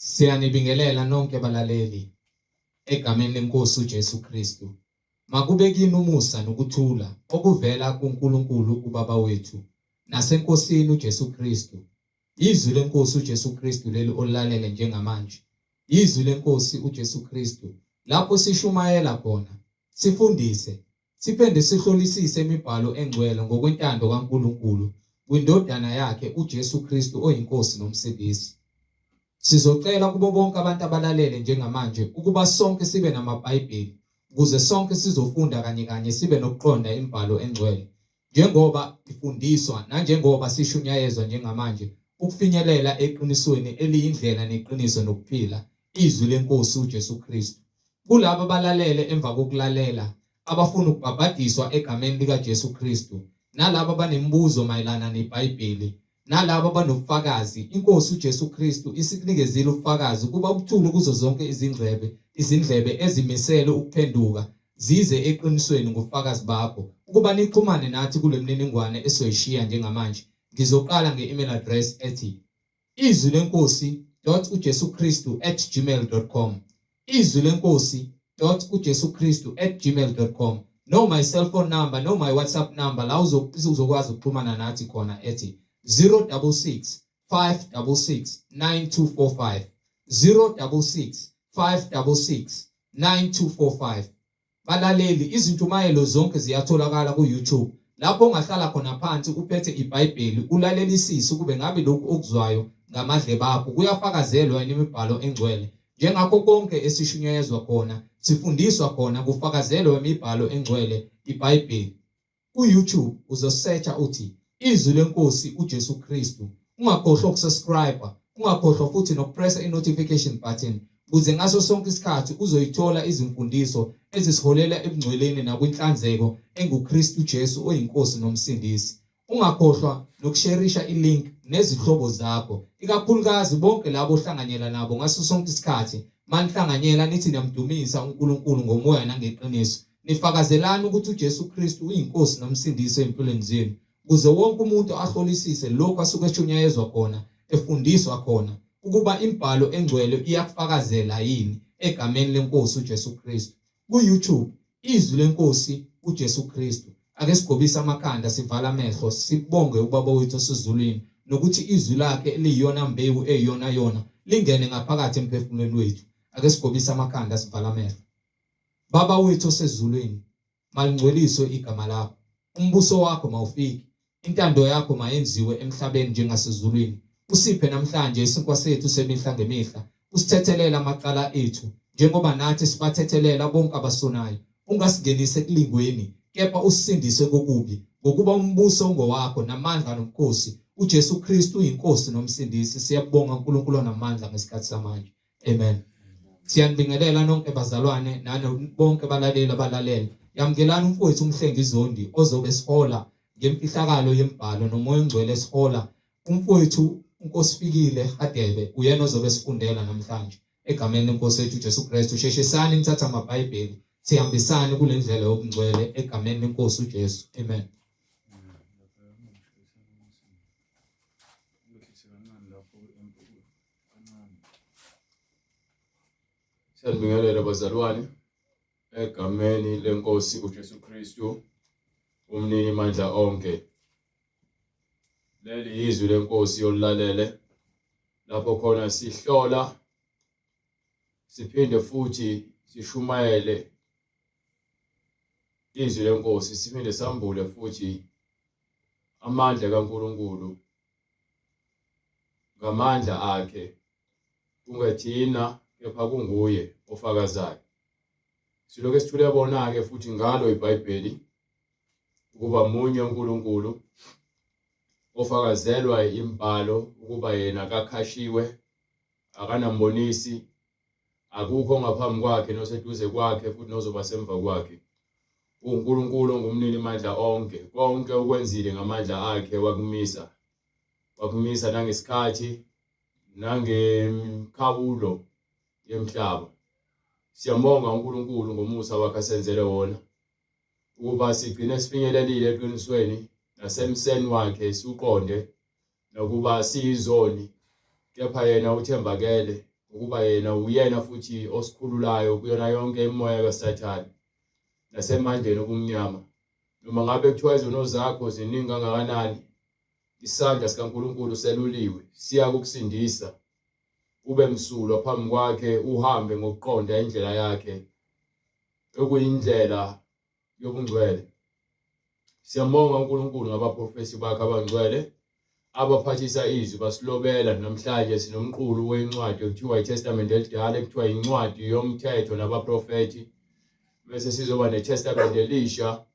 Siyanibingelela nonke balaleli egameni lenkosi uJesu Kristu. Makube kini umusa nokuthula okuvela kuNkulunkulu uBaba wethu naseNkosini uJesu Kristu. Izwi leNkosi uJesu Kristu leli olilalele njengamanje. Izwi leNkosi uJesu Kristu lapho sishumayela khona, sifundise, Siphinde sihlolisise imibhalo engcwele ngokwentando kaNkulunkulu kwiNdodana yakhe uJesu Kristu oyiNkosi noMsindisi. Sizocela kubo bonke abantu abalalele njengamanje ukuba sonke sibe namaBhayibheli ukuze sonke sizofunda kanye kanye sibe nokuqonda imibhalo engcwele njengoba ifundiswa nanjengoba sishunyayezwa njengamanje ukufinyelela eqinisweni eliyindlela neqiniso nokuphila, izwi leNkosi uJesu Kristu. Kulabo abalalele emva kokulalela, abafuna ukubhabhadiswa egameni likaJesu Kristu, nalabo abanemibuzo mayelana neBhayibheli, nalabo abanobufakazi, iNkosi uJesu Kristu isikunikezile ubufakazi ukuba buthule kuzo zonke izindlebe, izindlebe ezimisele ukuphenduka zize eqinisweni ngobufakazi bakho, ukuba nixhumane nathi kule mininingwane esizoyishiya njengamanje. Ngizoqala nge-email address ethi Izwi leNkosi dot uJesu Kristu at gmail dot com Izwi leNkosi dot uJesu Kristu at gmail dot com noma i-cellphone number noma i-WhatsApp number la uzokwazi ukuxhumana nathi khona ethi 066 566 9245 066 566 9245 Balaleli, izintshumayelo zonke ziyatholakala ku-YouTube, lapho ongahlala khona phansi uphethe iBhayibheli ulalelisise ukube ngabe lokhu okuzwayo ngamadlebe akho kuyafakazelwa yini imibhalo engcwele. Njengakho konke esishunyayezwa khona, sifundiswa khona kufakazelwa imibhalo engcwele, iBhayibheli. Ku-YouTube uzosearcha uthi Izwi leNkosi uJesu Kristu. Ungakhohlwa ukusubscribe, ungakhohlwa futhi nokupressa i-notification button ukuze ngaso sonke isikhathi uzoyithola izimfundiso ezisiholela ebungcweleni nakwinhlanzeko enguKristu Jesu oyiNkosi noMsindisi. Ungakhohlwa nokusherisha i-link nezihlobo zakho, ikakhulukazi bonke labo ohlanganyela nabo ngaso sonke isikhathi. Manihlanganyela nithi niyamdumisa uNkulunkulu ngomoya nangeqiniso. Nifakazelani ukuthi uJesu Kristu uyiNkosi noMsindisi ezimpilweni zenu, ukuze wonke umuntu ahlolisise lokhu asuke eshunyayezwa khona, efundiswa khona, ukuba imibhalo engcwele iyakufakazela yini, egameni leNkosi uJesu Kristu. Ku-YouTube, Izwi leNkosi uJesu Kristu. Ake sigobise amakhanda sivale amehlo sibonge uBaba wethu osezulwini nokuthi izwi lakhe eliyiyona mbewu eyiyona yona lingene ngaphakathi emphefumulweni wethu. Ake sigobise amakhanda sivale amehlo. Baba wethu osezulwini, malingcweliswe igama lakho. Umbuso wakho mawufike. Intando yakho mayenziwe emhlabeni njengasezulwini. Usiphe namhlanje isinkwa sethu semihla ngemihla. Usithethelele amacala ethu, njengoba nathi sibathethelela bonke abasonayo. Ungasingenisi ekulingweni, kepha usisindise kokubi, ngokuba umbuso ungowakho, namandla nobukhosi. UJesu Kristu uyiNkosi noMsindisi. Siyabonga uNkulunkulu onamandla ngesikhathi samanje. Amen. Siyanibingelela nonke bazalwane nani bonke abalaleli abalalele. Yamukelani umfowethu uMhlengi Zondi ozobe esihola ngemfihlakalo yemibhalo noMoya oNgcwele esihola. Umfowethu uNkosifikile Hadebe uyena ozobe esifundela namhlanje. Egameni lenkosi yethu uJesu Kristu sheshisani nithathe amaBhayibheli sihambisane kule ndlela yobungcwele egameni lenkosi uJesu. Amen. Siyanibingelela bazalwane egameni lenkosi uJesu Kristu umnini mandla onke. Leli yizwi lenkosi yolulalele lapho khona sihlola siphinde futhi sishumayele izwi lenkosi siphinde sambule futhi amandla kaNkulunkulu ngamandla akhe kungethina kepha kunguye ofakazayo. Silokhu esithule bona-ke futhi ngalo iBhayibheli ukuba munye uNkulunkulu ofakazelwa imibhalo ukuba yena akakhashiwe, akanambonisi, akukho ngaphambi kwakhe noseduze kwakhe futhi nozoba semva kwakhe. UNkulunkulu ongumnini mandla onke, konke ukwenzile ngamandla akhe wakumisa. Wakumisa nangesikhathi nangemikhawulo yemhlaba. Siyambonga uNkulunkulu ngomusa wakhe asenzele wona ukuba sigcine sifinyelelile eqinisweni nasemseni wakhe siwuqonde nokuba siyizoni kepha yena uthembakele. Ukuba yena uyena futhi osikhululayo kuyona yonke imimoya kaSathane nasemandleni obumnyama. Noma ngabe kuthiwa izono zakho ziningi kangakanani, isandla sikaNkulunkulu seluliwe siyakukusindisa ube msulwa phambi kwakhe uhambe ngokuqonda indlela yakhe okuyindlela yobungcwele. Siyambonga uNkulunkulu ngabaprofethi bakhe abangcwele abaphathisa izwi basilobela. Namhlanje sinomqulu wencwadi ekuthiwa iTestament elidala ekuthiwa incwadi yomthetho nabaprofethi, bese sizoba neTestament elisha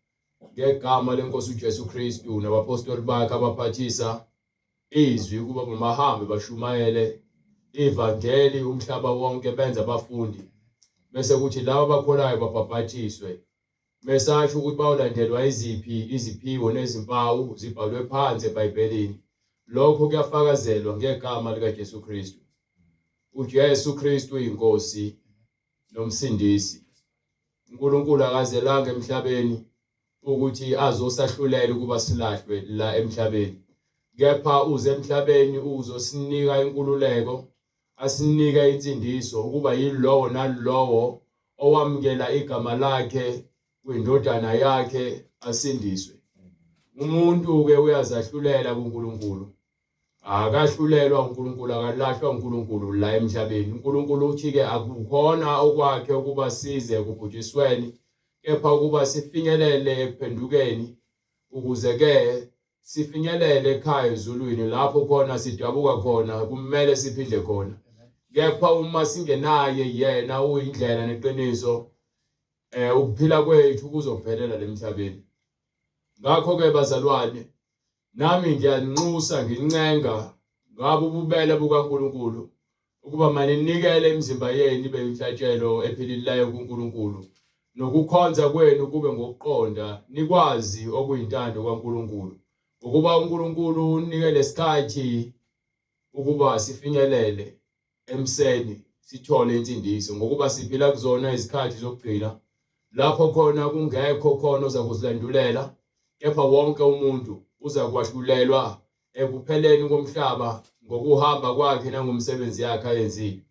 ngegama lenkosi uJesu Kristu nabapostoli bakhe abaphathisa izwi ukuba mabahambe bashumayele ivangeli umhlaba wonke benze abafundi, bese kuthi laba abakholayo babhabhathiswe. Mesasho ukuthi bayolandelwa iziphi iziphiwo nezimpawu zibhalwe phansi eBhayibhelini. Lokho kuyafakazelwa ngegama likaJesu Kristu. UJesu Kristu uyinkosi nomsindisi. uNkulunkulu akazelanga emhlabeni ukuthi azosahlulela ukuba silahlwe la emhlabeni, kepha uze emhlabeni uzosinika inkululeko, asinike insindiso ukuba yilowo nalowo owamukela igama lakhe kwindodana yakhe asindiswe. Umuntu-ke uyazahlulela kuNkulunkulu. Akahlulelwa uNkulunkulu, akalahlwa uNkulunkulu la emhlabeni. UNkulunkulu uthi-ke akukhona okwakhe ukuba size ekubhujisweni, kepha ukuba sifinyelele ekuphendukeni, ukuze-ke sifinyelele ekhaya ezulwini lapho khona sidabuka khona, kumele siphinde khona. Kepha uma singenaye yena uyindlela neqiniso, ukuphila kwethu kuzophelela lemhlabeni. Ngakho-ke bazalwane, nami ngiyaninxusa ngincenga ngabo ububele bukaNkulunkulu ukuba maninikele imizimba yenu ibe imhlatshelo ephilileyo kuNkulunkulu, nokukhonza kwenu kube ngokuqonda, nikwazi okuyintando kaNkulunkulu. Ngokuba uNkulunkulu unike lesikhathi ukuba sifinyelele emseni sithole insindiso, ngokuba siphila kuzona izikhathi zokugcina lapho khona kungekho khona oza kuzilandulela, kepha wonke umuntu uza kwahlulelwa ekupheleni komhlaba ngokuhamba kwakhe nangomsebenzi yakhe ayenzile.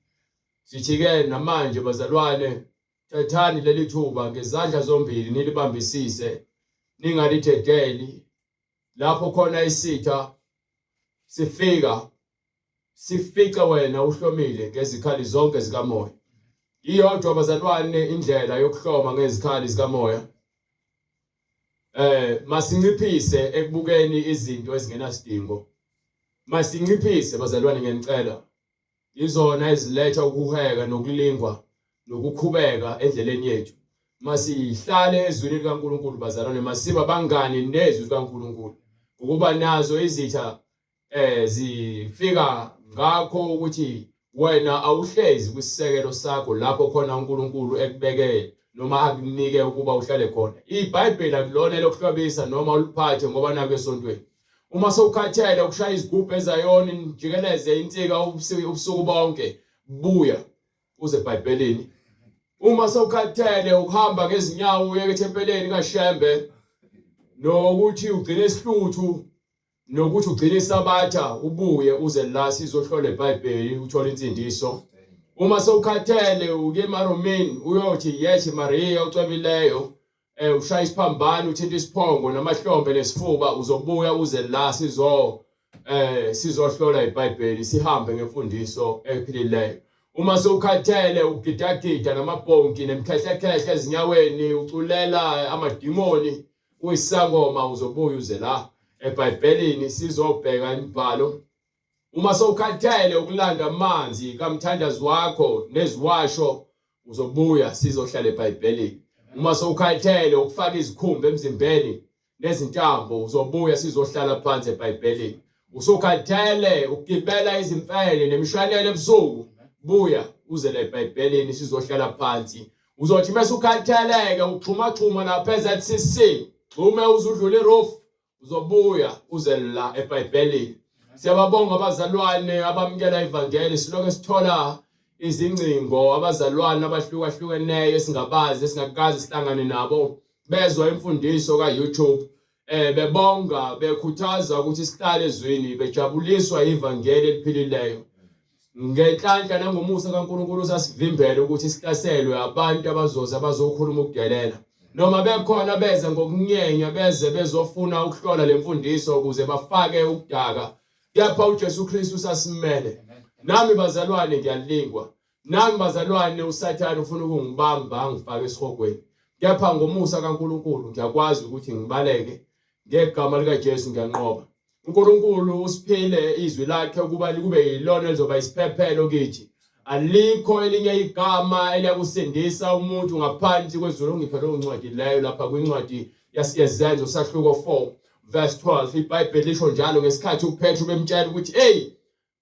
Sithi-ke namanje bazalwane, thathani leli thuba ngezandla zombili nilibambisise, ningalidedeli. Lapho khona isitha sifika sifice wena uhlomile ngezikhali zonke zikamoya. Iyodwa bazalwane indlela yokuhloma ngezikhali zikamoya. Masinciphise ekubukeni izinto ezingenasidingo. Masinciphise bazalwane ngiyanicela. Izona eziletha ukuheka nokulingwa nokukhubeka endleleni yethu. Masihlale ezwini likaNkulunkulu bazalwane, masiba bangani nezwi likaNkulunkulu. Ukuba nazo izitha zifika ngakho ukuthi wena awuhlezi kwisisekelo sakho lapho khona uNkulunkulu ekubeke noma akunike ukuba uhlale khona. IBhayibheli akulona elokuhlobisa noma uliphathe ngoba naku esontweni. Uma sewukhathele ukushaya izigubhu eZayoni nijikeleze insika ubusuku bonke, buya uze eBhayibhelini. Uma sewukhathele ukuhamba ngezinyawo uye ethempeleni kaShembe nokuthi ugcine isihluthu nokuthi ugcine isabatha ubuye uze la sizohlola iBhayibheli uthole insindiso. Uma sewukhathele uke emaromini uyothi yethi Maria ucwebileyo, ushaya isiphambano uthinta isiphongo namahlombe nesifuba, uzobuya uze la sizohlola iBhayibheli sihambe ngemfundiso ephilileyo. Uma sewukhathele ugidagida namabhonki nemikhehlekhehle ezinyaweni uculela amadimoni uyisangoma, uzobuya uze la eBhayibhelini sizobheka imibhalo. Uma sewukhathele ukulanda amanzi kamthandazi wakho neziwasho, uzobuya sizohlala eBhayibhelini. Uma sewukhathele ukufaka izikhumba emzimbeni nezintambo, uzobuya sizohlala phansi eBhayibhelini. Usukhathele ukugibela izimfene nemishanelo ebusuku, buya uze la eBhayibhelini sizohlala phansi. Uzothi mase ukhatheleke uxhumaxhuma lapha eZCC, gxume uze udlule iroof, uzobuya uze la eBhayibhelini. Siyababonga abazalwane abamukela ivangeli, siloke sithola izingcingo abazalwane abahlukahlukeneyo esingabazi esingakaze sihlangane nabo, bezwa imfundiso ka-YouTube, bebonga bekhuthaza ukuthi sihlale ezwini, bejabuliswa ivangeli eliphilileyo. Ngenhlanhla nangomusa kaNkulunkulu usasivimbela ukuthi sihlaselwe abantu abazoza bazokhuluma ukudelela. Noma bekhona beze ngokunyenya beze bezofuna ukuhlola le mfundiso ukuze bafake ukudaka. Kepha uJesu Kristu usasimele. Nami bazalwane ngiyalingwa. Nami bazalwane uSathane ufuna ukungibamba angifake esihogweni. Kepha ngomusa kaNkulunkulu ngiyakwazi ukuthi ngibaleke ngegama likaJesu ngiyanqoba. uNkulunkulu usiphile izwi lakhe ukuba likube yilona elizoba isiphephelo kithi. Alikho elinye igama eliyakusindisa umuntu ngaphansi kwezulu. Ngiphe leyo ncwadi leyo lapha kwincwadi yaseZenzo sahluko 4 verse 12. IBhayibheli lisho njalo ngesikhathi uPetru bemtshela ukuthi hey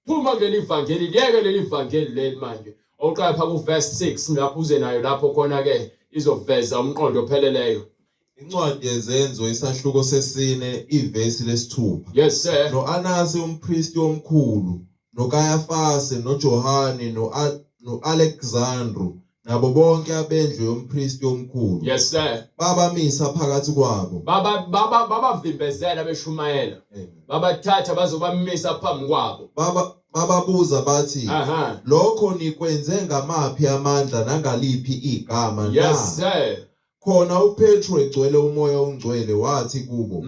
Phuma kuleli vangeli, liyeke leli vangeli leli manje. Oqala pha ku verse 6 lapho uze nayo lapho khona ke izoveza umqondo opheleleyo. Incwadi yeZenzo isahluko sesine ivesi lesithupha. Yes sir. No-Anasi umpristi omkhulu, noKayafase, noJohane, no-Alexandru, nabo bonke abendlu yompristi omkhulu. Yes sir. Babamisa phakathi kwabo. Baba baba babavimbezela beshumayela. Babathatha bazobamisa phambi kwabo. Baba bababuza bathi, Aha. Lokho nikwenze ngamaphi amandla nangaliphi igama na? Yes sir. Khona uPetru egcwele uMoya oNgcwele wathi kubo,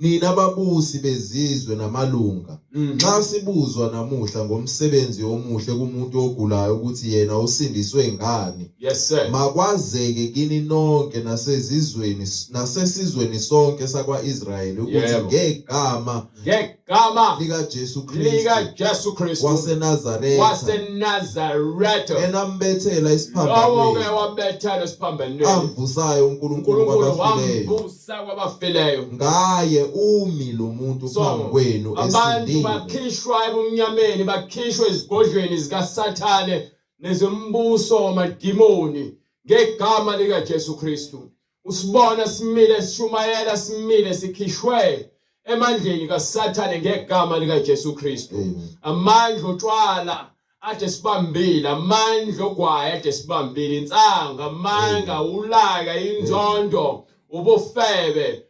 Nina babusi bezizwe namalunga, nxa sibuzwa namuhla ngomsebenzi omuhle kumuntu ogulayo ukuthi yena usindiswe ngani, Yes sir. makwazeke kini nonke nasezizweni nasesizweni sonke sakwa-Israyeli ukuthi ngegama Ngegama likaJesu Kristu likaJesu Kristu waseNazaretha waseNazaretha enambethela lowo ke esiphambanweni wabethelwa esiphambanweni amvusayo uNkulunkulu uNkulunkulu kwabafileyo wamvusa kwabafileyo. Ngaye umi lo muntu So phambi kwenu abantu esindile. bakhishwa ebumnyameni, bakhishwa ezigodlweni zikaSathane nezombuso wamadimoni ngegama likaJesu Kristu. Usibona simile sishumayela simile sikhishwe emandleni kaSathane ngegama likaJesu Kristu. Amandla otshwala ade sibambile, amandla ogwayi ade sibambile, insanga, amanga, ulaka, inzondo, ubufebe,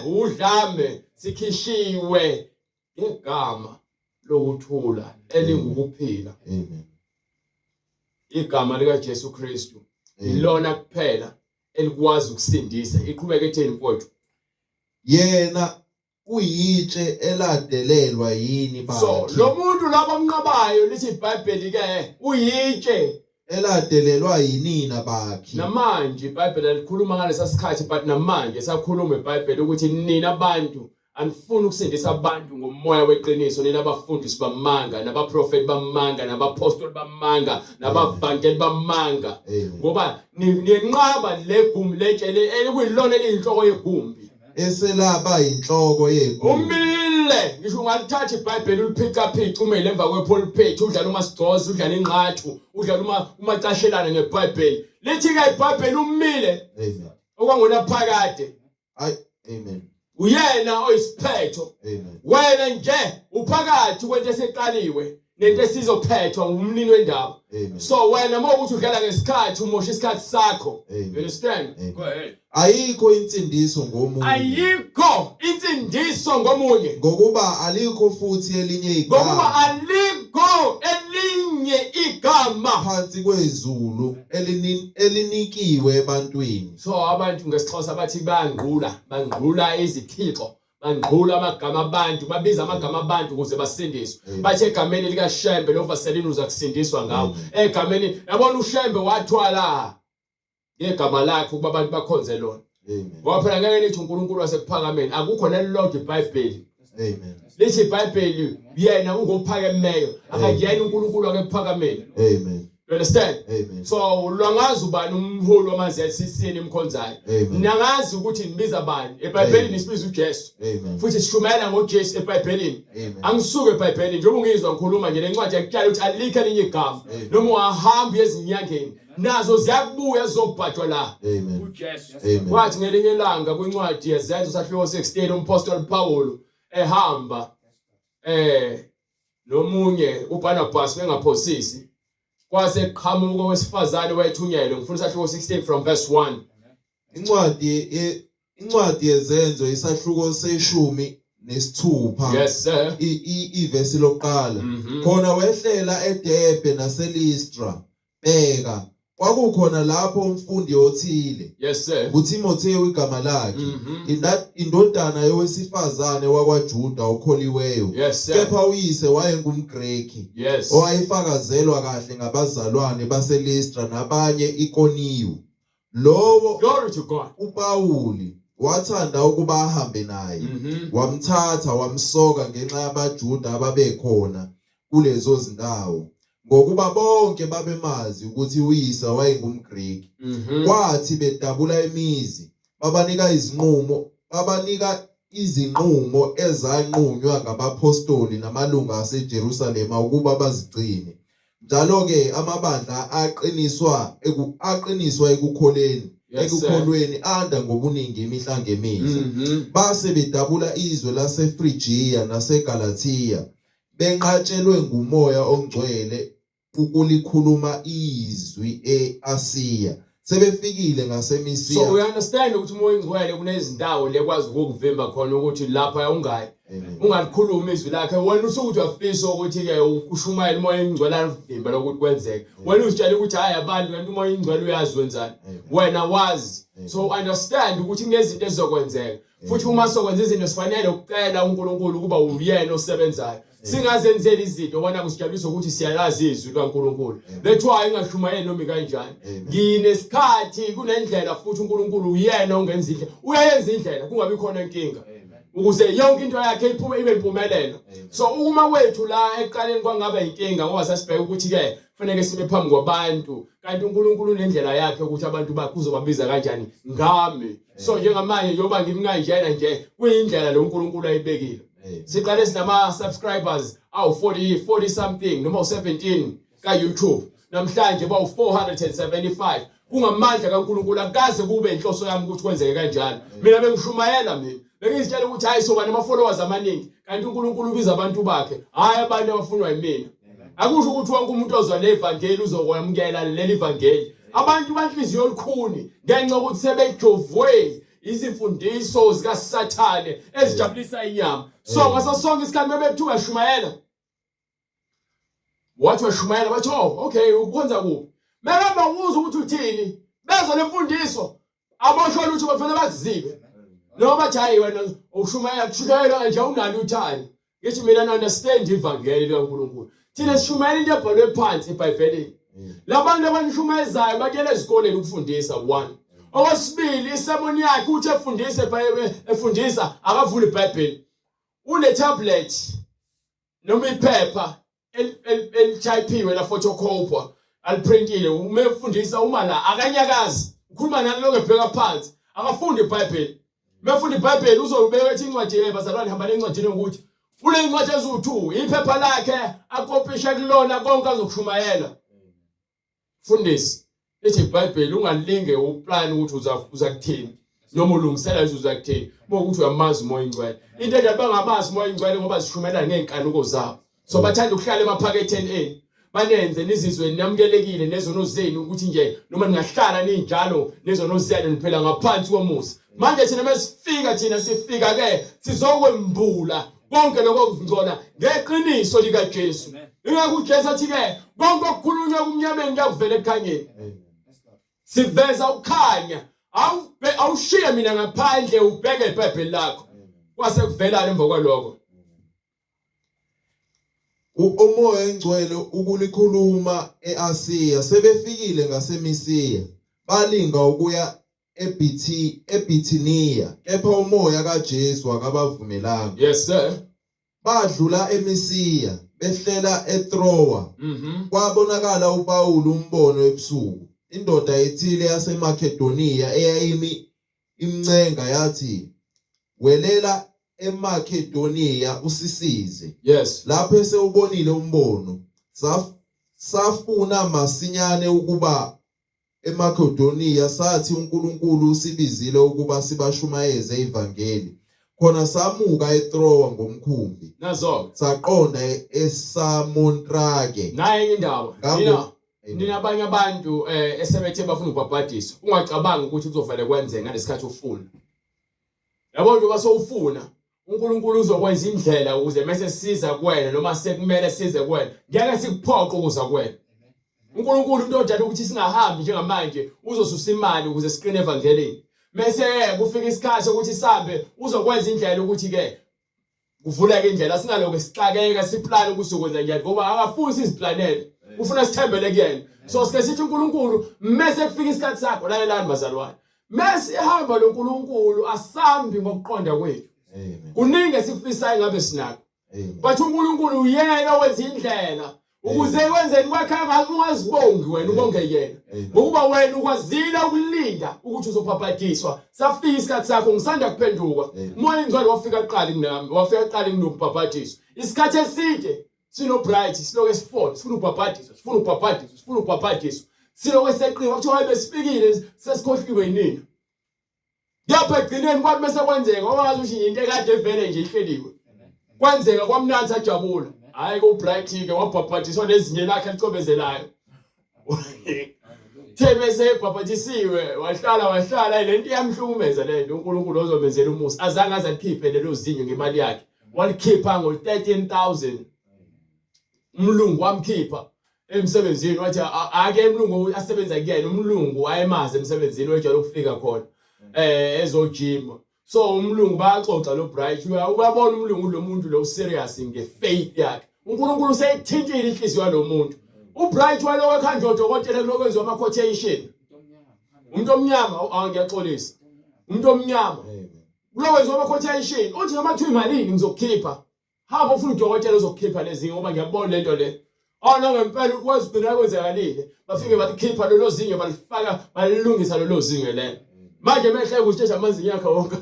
udlame sikhishiwe ngegama lokuthula elingukuphila. Amen. Igama likaJesu Kristu ilona kuphela elikwazi ukusindisa. Iqhubeka etheni mfowethu? Yena uyitshe eladelelwa yini So bakhi lo muntu laba mnqabayo lithi iBhayibheli ke uyitshe eladelelwa yinina bakhi. Namanje iBhayibheli alikhuluma ngalesa sikhathi but namanje sakhuluma iBhayibheli ukuthi nina abantu anifuni ukusindisa abantu ngomoya weqiniso nina abafundisi bamanga nabaprofeti bamanga nabapostoli bamanga nabavangeli bamanga ngoba niyenqaba legumbi letshe elikuyilona eliyinhloko yegumbi eselaba yinhloko yegumbi. Umile ngisho ungalithatha iBhayibheli uliphica-phice umele emva kwepulpit udlala umasigcozi udlala ingqathu udlala uma umacashelana ngeBhayibheli lithi-ke iBhayibheli umile Amen. okwangonaphakade. Ay, amen. Uyena oyisiphetho. Amen. Wena nje uphakathi kwento eseqaliwe nento esizophethwa ngumnini wendaba. Amen. So wena uma ukuthi udlala ngesikhathi umosha isikhathi sakho. Amen. You understand? Amen. Go ahead. Ayikho insindiso ngomunye. Ayikho insindiso ngomunye. Ngokuba alikho futhi elinye igama. Ngokuba alikho elinye igama phansi kwezulu elinikiwe ebantwini. So abantu ngesiXhosa bathi bayangqula, bangqula izithixo, bangqula amagama abantu, babiza amagama abantu ukuze basindiswe. Bathi egameni likaShembe lo Vaseline uza kusindiswa ngawo. Egameni, yabona uShembe wathwala ngegama lakhe ukuba abantu bakhonze lona. Amen. Ngoba phela ngeke nithi uNkulunkulu wasekuphakameni, akukho nelilodwa iBhayibheli. Amen. Lithi iBhayibheli yena ungophakemeyo, akayena uNkulunkulu wakekuphakameni. Amen. You understand? Amen. So lwangazi ubani umholi wama-ZCC nimkhonzayo. Amen. Nangazi ukuthi nibiza bani. EBhayibhelini Amen. sibiza uJesu. Amen. Futhi sishumayela ngoJesu eBhayibhelini. Amen. Angisuke eBhayibhelini njengoba ungizwa ngikhuluma nje lencwadi yakutshela ukuthi alikho elinye igama. Amen. Noma ungahamba uye ezinyangeni nazo ziyakubuya zizobhajwa la. Amen. UJesu. Amen. Kwathi ngelinye ilanga kwincwadi yeZenzo sahluko 16 umpostoli Paul ehamba nomunye uBarnabas bengaphosisi kwase qhamuka owesifazane wayethunyelwe ngifuna isahluko 16 from verse 1. Incwadi yeZenzo isahluko seshumi Nesithupha. Yes sir. Ivesi lokuqala. Khona wehlela eDerbe naseListra. Bheka, kwakukhona lapho umfundi othile. Yes sir. UTimothewu igama lakhe. Indodana yowesifazane wakwaJuda okholiweyo. Yes sir. Kepha uyise wayengumGreki. Owayefakazelwa kahle ngabazalwane baseListra nabanye Ikoniyu. Lowo Glory to God. uPawuli wathanda ukuba ahambe naye. Wamthatha wamsoka ngenxa yabaJuda ababekhona kulezo zindawo, ngokuba bonke babemazi ukuthi uyise wayengumGreki. Kwathi bedabula imizi, babanika izinqumo ezanqunywa ngabaphostoli namalunga aseJerusalema ukuba bazigcine. Njalo-ke amabandla aqiniswa ekukholeni ekukholweni anda ngobuningi imihla ngemihla. Base bedabula izwe laseFrigiya naseGalathiya, benqatshelwe nguMoya oNgcwele ukulikhuluma izwi e-Asiya. Sebefikile ngaseMisiya. So we understand ukuthi uMoya oNgcwele kunezindawo lekwazi ukukuvimba khona ukuthi lapha ungayi. Ungalikhulumi izwi lakhe. Wena usuke uyafisa ukuthi ke ushumayele, uMoya oNgcwele alivimba lokuthi kwenzeke. Wena uzitshela ukuthi hayi abantu, kanti uMoya oNgcwele uyazi wenzani. Wena wazi. So understand ukuthi kunezinto ezizokwenzeka. Futhi uma sokwenza izinto sifanele ukucela uNkulunkulu ukuba uyena osebenzayo. Singazenzeli izinto wena kusijabulisa ukuthi siyalazi izwi likaNkulunkulu. That's why ingashumayeli noma kanjani. Nginesikhathi kunendlela futhi uNkulunkulu uyena ongenza indlela. Uyayenza indlela kungabi khona inkinga. Ukuze yonke into yakhe iphume ibe impumelelo. So uma kwethu la ekuqaleni kwangaba inkinga ngoba sasibheka ukuthi ke kufanele sibe phambi kwabantu, kanti uNkulunkulu unendlela yakhe ukuthi abantu bakhe uzobabiza kanjani ngami. So njengamanje njengoba ngimi kanjena nje, kuyindlela lo uNkulunkulu ayibekile. Siqale sinama subscribers awu 40 40 something noma u17 ka YouTube, namhlanje bawu 475. Kungamandla kaNkulunkulu, akaze kube inhloso yami ukuthi kwenzeke kanjalo. Mina bengishumayela, mina bengizitshela ukuthi hayi, soba nama followers amaningi, kanti uNkulunkulu ubiza abantu bakhe, hayi abantu abafunwa yimina. Akusho ukuthi wonke umuntu ozwa le vangeli uzokwamukela leli vangeli. Abantu banhliziyo olukhuni ngenxa yokuthi sebejovwe izimfundiso zikaSathane ezijabulisa inyama. So ngaso sonke isikhathi bebethuka shumayela, wathi washumayela, bathi oh okay, ukwenza kuphi? Mekamba ubuza ukuthi uthini, bezwa lemfundiso, aboshwa lutho, bafuna bakuzibe noma bathi hayi wena ushumayela kushumayela nje unalo uthando. Ngithi mina understand ivangeli likaNkulunkulu. Thina sishumayela into ebhalwe phansi eBhayibhelini. Labantu abanishumayezayo bakuyela ezikoleni ukufundisa one. Okwesibili, isermon yakhe uthi efundisa efundisa akavuli iBhayibheli. Une tablet noma iphepha elithayiphiwe la photocopy aliprintile, uma efundisa uma la akanyakazi, ukhuluma nani lokho ebheka phansi, akafundi iBhayibheli. Mefunda iBhayibheli uzobeka ethi incwadi yebazalwane hamba nencwadini ukuthi kule incwadi eziwu2, iphepha lakhe akopisha kulona konke azokushumayela. Fundisi ithi iBhayibheli ungalinge uplan ukuthi uza kuthini noma ulungisela nje uza kuthini, uma ukuthi uyamazi uMoya oNgcwele. Into enje bangamazi uMoya oNgcwele ngoba zishumela ngeenkanuko zabo. So bathanda ukuhlala emaphaketheni enu, banenze nizizwe namukelekile nezono zenu, ukuthi nje noma ningahlala ninjalo nezono zenu niphela ngaphansi komusa. Manje thina mesifika, thina sifika ke sizokwembula konke lokho kungcola ngeqiniso likaJesu. Ingakho uJesu athi ke konke okukhulunywa kumnyameni kuyakuvela ekukhanyeni. Siveza ukukhanya. Awushiye mina ngaphandle, ubheke iBhayibheli lakho. Kwase kuvelana emva kwaloko. UMoya oNgcwele ukulikhuluma eAsiya. Sebefikile ngaseMisiya, balinga ukuya eBithiniya, kepha uMoya kaJesu akabavumelanga. Yes sir. Badlula eMisiya, behlela eTrowa. Kwabonakala uPawulu umbono ebusuku, indoda ethile yaseMakedoniya eyayimi imncenga yathi, welela eMakedoniya usisize. Lapho esewubonile umbono, safuna masinyane ukuba eMakedoniya, sathi uNkulunkulu usibizile ukuba sibashumayeze ivangeli. Khona samuka eTrowa ngomkhumbi. Nazo. Saqonda eSamotrake. Naye enye indaba. Nina abanye abantu esebethe bafuna ukubhabhadiswa, ungacabangi ukuthi kuzovele kwenzeke ngalesikhathi ufuna. Yabo nje sowufuna. uNkulunkulu uzokwenza indlela ukuze mese siza kuwena noma sekumele size kuwena ngeke sikuphoqe ukuza kuwena uNkulunkulu into odala ukuthi singahambi njengamanje uzosusa imali ukuze siqine evangelini mese kufika isikhathi sokuthi sihambe uzokwenza indlela ukuthi ke kuvuleke indlela singalokho sixakeka siplane ukuthi sokwenza njani ngoba akafuni siziplanele ufuna sithembele kuyena so sike sithi uNkulunkulu mese kufika isikhathi sakho lalelani bazalwane mese ihamba loNkulunkulu asambi ngokuqonda kwethu kuningi esikufisayo ngabe sinakho but uNkulunkulu uyena owenza indlela ukuze kwenzeni kwakhe ungazibongi wena ubonge yena ngokuba wena ukwazile ukulinda ukuthi uzobhabhadiswa safika isikhathi sakho ngisanda kuphenduka umoya ingcwele wafika kuqala kunami wafika kuqala kunokubhabhadiswa isikhathi eside sino bright siloke sifona sifuna ubhabhadiswa sifuna ubhabhadiswa sifuna ubhabhadiswa siloke seqiwa kuthiwa hayi besifikile sesikhohliwe yinina Kepha ekugcineni kwathi mese kwenzeka wazi ukuthi into ekade vele nje ihleliwe. Kwenzeka kwamnandi ajabula. Hayi ko Bright ke wabhabhadiswa nezinye lakhe elicobezelayo. The bese ebhabhadisiwe wahlala wahlala lento iyamhlukumeza lento uNkulunkulu ozomenzela umusa azange aze alikhiphe lelo zinyo ngemali yakhe walikhipha ngo 13000 umlungu wamkhipha emsebenzini wathi ake umlungu asebenza kuyena umlungu wayemazi emsebenzini wejwayele ukufika khona eh ezojima so umlungu bayaxoxa lo Bright uyabona umlungu lo muntu lo serious ngefaith yakhe uNkulunkulu useyithintile inhliziyo yalomuntu uBright waloko ekhanja odokotela kulokwenziwa ama quotation umuntu omnyama awu ngiyaxolisa umuntu omnyama kulokwenziwa ama quotation uthi noma kuthiwa imalini ngizokukhipha Hamba ufuna udokotela ozokukhipha lezi ngoba ngiyabona lento le. Oh no ngempela kwazigcina kwenzakalile. Bafike balikhipha lolo zinyo balifaka balilungisa lolo zinyo lelo. Manje mehle ukushesha amazinyo akhe wonke.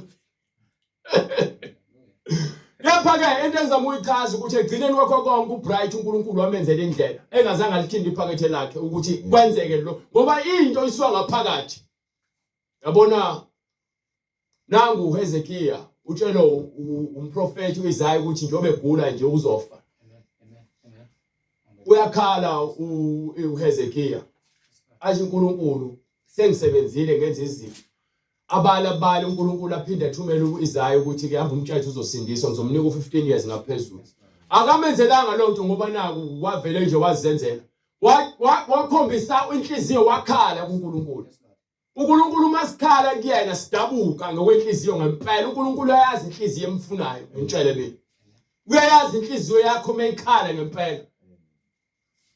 Kepha ke into engizama ukuyichaza ukuthi egcineni kwakho konke uBright uNkulunkulu wamenzela indlela engazange alithinte iphakethe lakhe ukuthi kwenzeke lo ngoba into isuka ngaphakathi. Yabona Nangu uHezekiya utshelwa umprofethi uIsaya ukuthi njengoba egula nje uzofa. Uyakhala uHezekiya athi uNkulunkulu sengisebenzile ngenza izinto abala abala uNkulunkulu aphinde athumele uIsaya ukuthi ke hamba umtshathe uzosindiswa ngizomnika u15 years ngaphezulu akamenzelanga loo nto ngoba naku wavele nje wazenzela wakhombisa inhliziyo wakhala kuNkulunkulu uNkulunkulu uma sikhala kuyena sidabuka ngokwenhliziyo ngempela uNkulunkulu uyayazi inhliziyo emfunayo ngitshele mina uyayazi inhliziyo yakho uma ikhala ngempela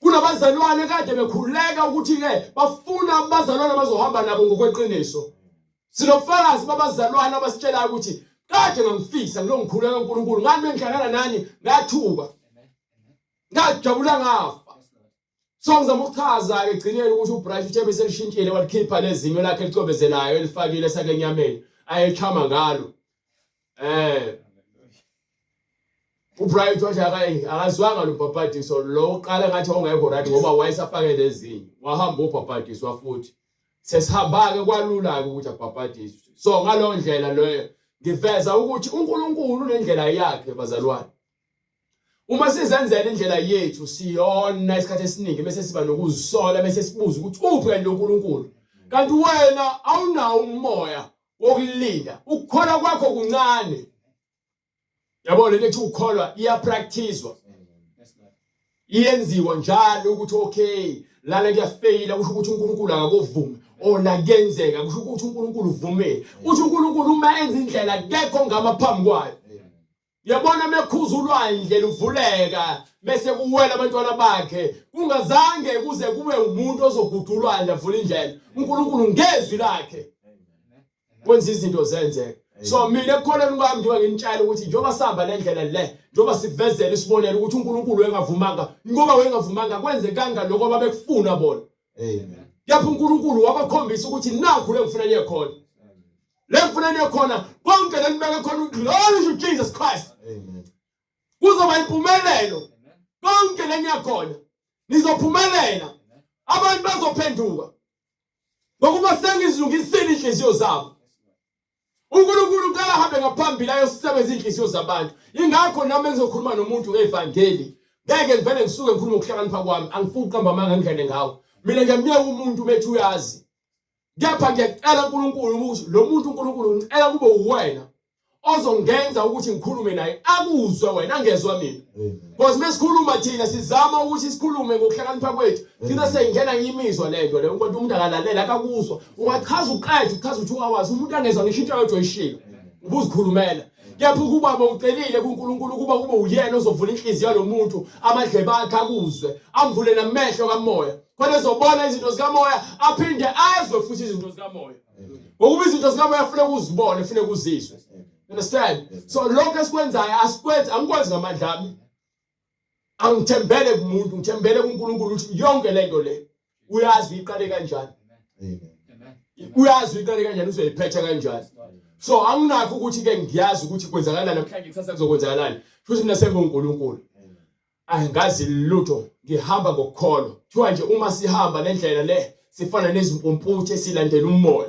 kunabazalwane kade bekhuleka ukuthi ke bafuna abazalwane abazohamba nabo ngokweqiniso sinobufakazi babazalwane abasitshelayo ukuthi kade ngangifisa ngilongikhuleka uNkulunkulu ngani bengihlangana nani ngathuka ngajabula ngafa So ngizama ukuchaza ke egcineni ukuthi uBright uthe beselishintshile walikhipha lezinyo lakhe elicobezelayo elifakile esake enyameni ayechama ngalo. Eh uBright wathi akayi akazwanga lo bhabhadiso lo uqala ngathi ongekho right ngoba wayesafake lezinyo wahamba ubhabhadiswa futhi sesihamba ke kwalula ke ukuthi abhabhadiswe so ngalowo ndlela leyo ngiveza ukuthi uNkulunkulu unendlela yakhe bazalwane Uma sizenzela indlela yethu siyona isikhathi esiningi bese siba nokuzisola bese sibuza ukuthi uphi kanti uNkulunkulu. Kanti wena awunawo umoya wokulinda. Ukukholwa kwakho kuncane. Yabo lento ethi ukukholwa iyapracticewa. Iyenziwa njalo ukuthi okay lana kuyafeyila kusho ukuthi uNkulunkulu akakuvumi or la kuyenzeka kusho ukuthi uNkulunkulu uvumile. Uthi uNkulunkulu uma enza indlela kekho ngama phambi kwayo. Yabona mekhuza ulwandle luvuleka bese kuwela abantwana bakhe kungazange kuze kube umuntu ozoguda ulwandle avule indlela uNkulunkulu ngezwi lakhe wenza izinto zenzeke so mina ekukholeni kwami njengoba nginitshela ukuthi njengoba sihamba le ndlela le njengoba sivezela isibonelo ukuthi uNkulunkulu wengavumanga ngoba wengavumanga kwenzekanga lokho ababekufuna bona Amen. Kepha uNkulunkulu wabakhombisa ukuthi nakhu le ngifuna niye khona. Le ngifuna niye khona konke le nibeke khona glory to Jesus Christ. Amen. Kuzoba impumelelo. Konke le niya khona. Nizophumelela. Abantu bazophenduka. Ngokuba sengizilungisile inhliziyo zabo. uNkulunkulu uqala ahambe ngaphambili ayosebenza inhliziyo zabantu ingakho nami engizokhuluma nomuntu ngevangeli ngeke ngivele ngisuke ngikhulume ngokuhlakanipha kwami angifuni ukuqamba amanga ngingene ngawo mina ngiyamyeka umuntu methu uyazi kepha ngiyacela uNkulunkulu ukuthi lo muntu uNkulunkulu ngicela kube uwena ozongenza ukuthi ngikhulume naye akuzwe wena angezwa mina because mesikhuluma thina sizama ukuthi sikhulume ngokuhlakanipha kwethu thina seyingena ngimizwa lento leyo umuntu umuntu akalalela akakuzwa ungachaza uqede uchaza u2 hours umuntu angezwa ngisho into eyodwa oyishilo ubuzikhulumela kepha ukuba bowucelile kuNkulunkulu ukuba kube uyena ozovula inhliziyo yalomuntu amadlebe akhe akuzwe amvule namehlo kamoya khona ezobona izinto zikamoya aphinde azwe futhi izinto zikamoya ngokuba izinto zikamoya funeka uzibone funeka uzizwe understand so lokho esikwenzayo asikwenzi angikwenzi ngamandla ami angithembele kumuntu ngithembele kuNkulunkulu ukuthi yonke lento le uyazi uyiqale kanjani uyazi uyiqale kanjani uzoyiphetha kanjani so anginakho ukuthi ke ngiyazi ukuthi kwenzakalani namhlanje kusasa kuzokwenzakalani futhi mina senguNkulunkulu Angazi lutho ngihamba ngokukholwa. Kuthiwa nje uma sihamba le ndlela le sifana nezimpumputhe silandela umoya.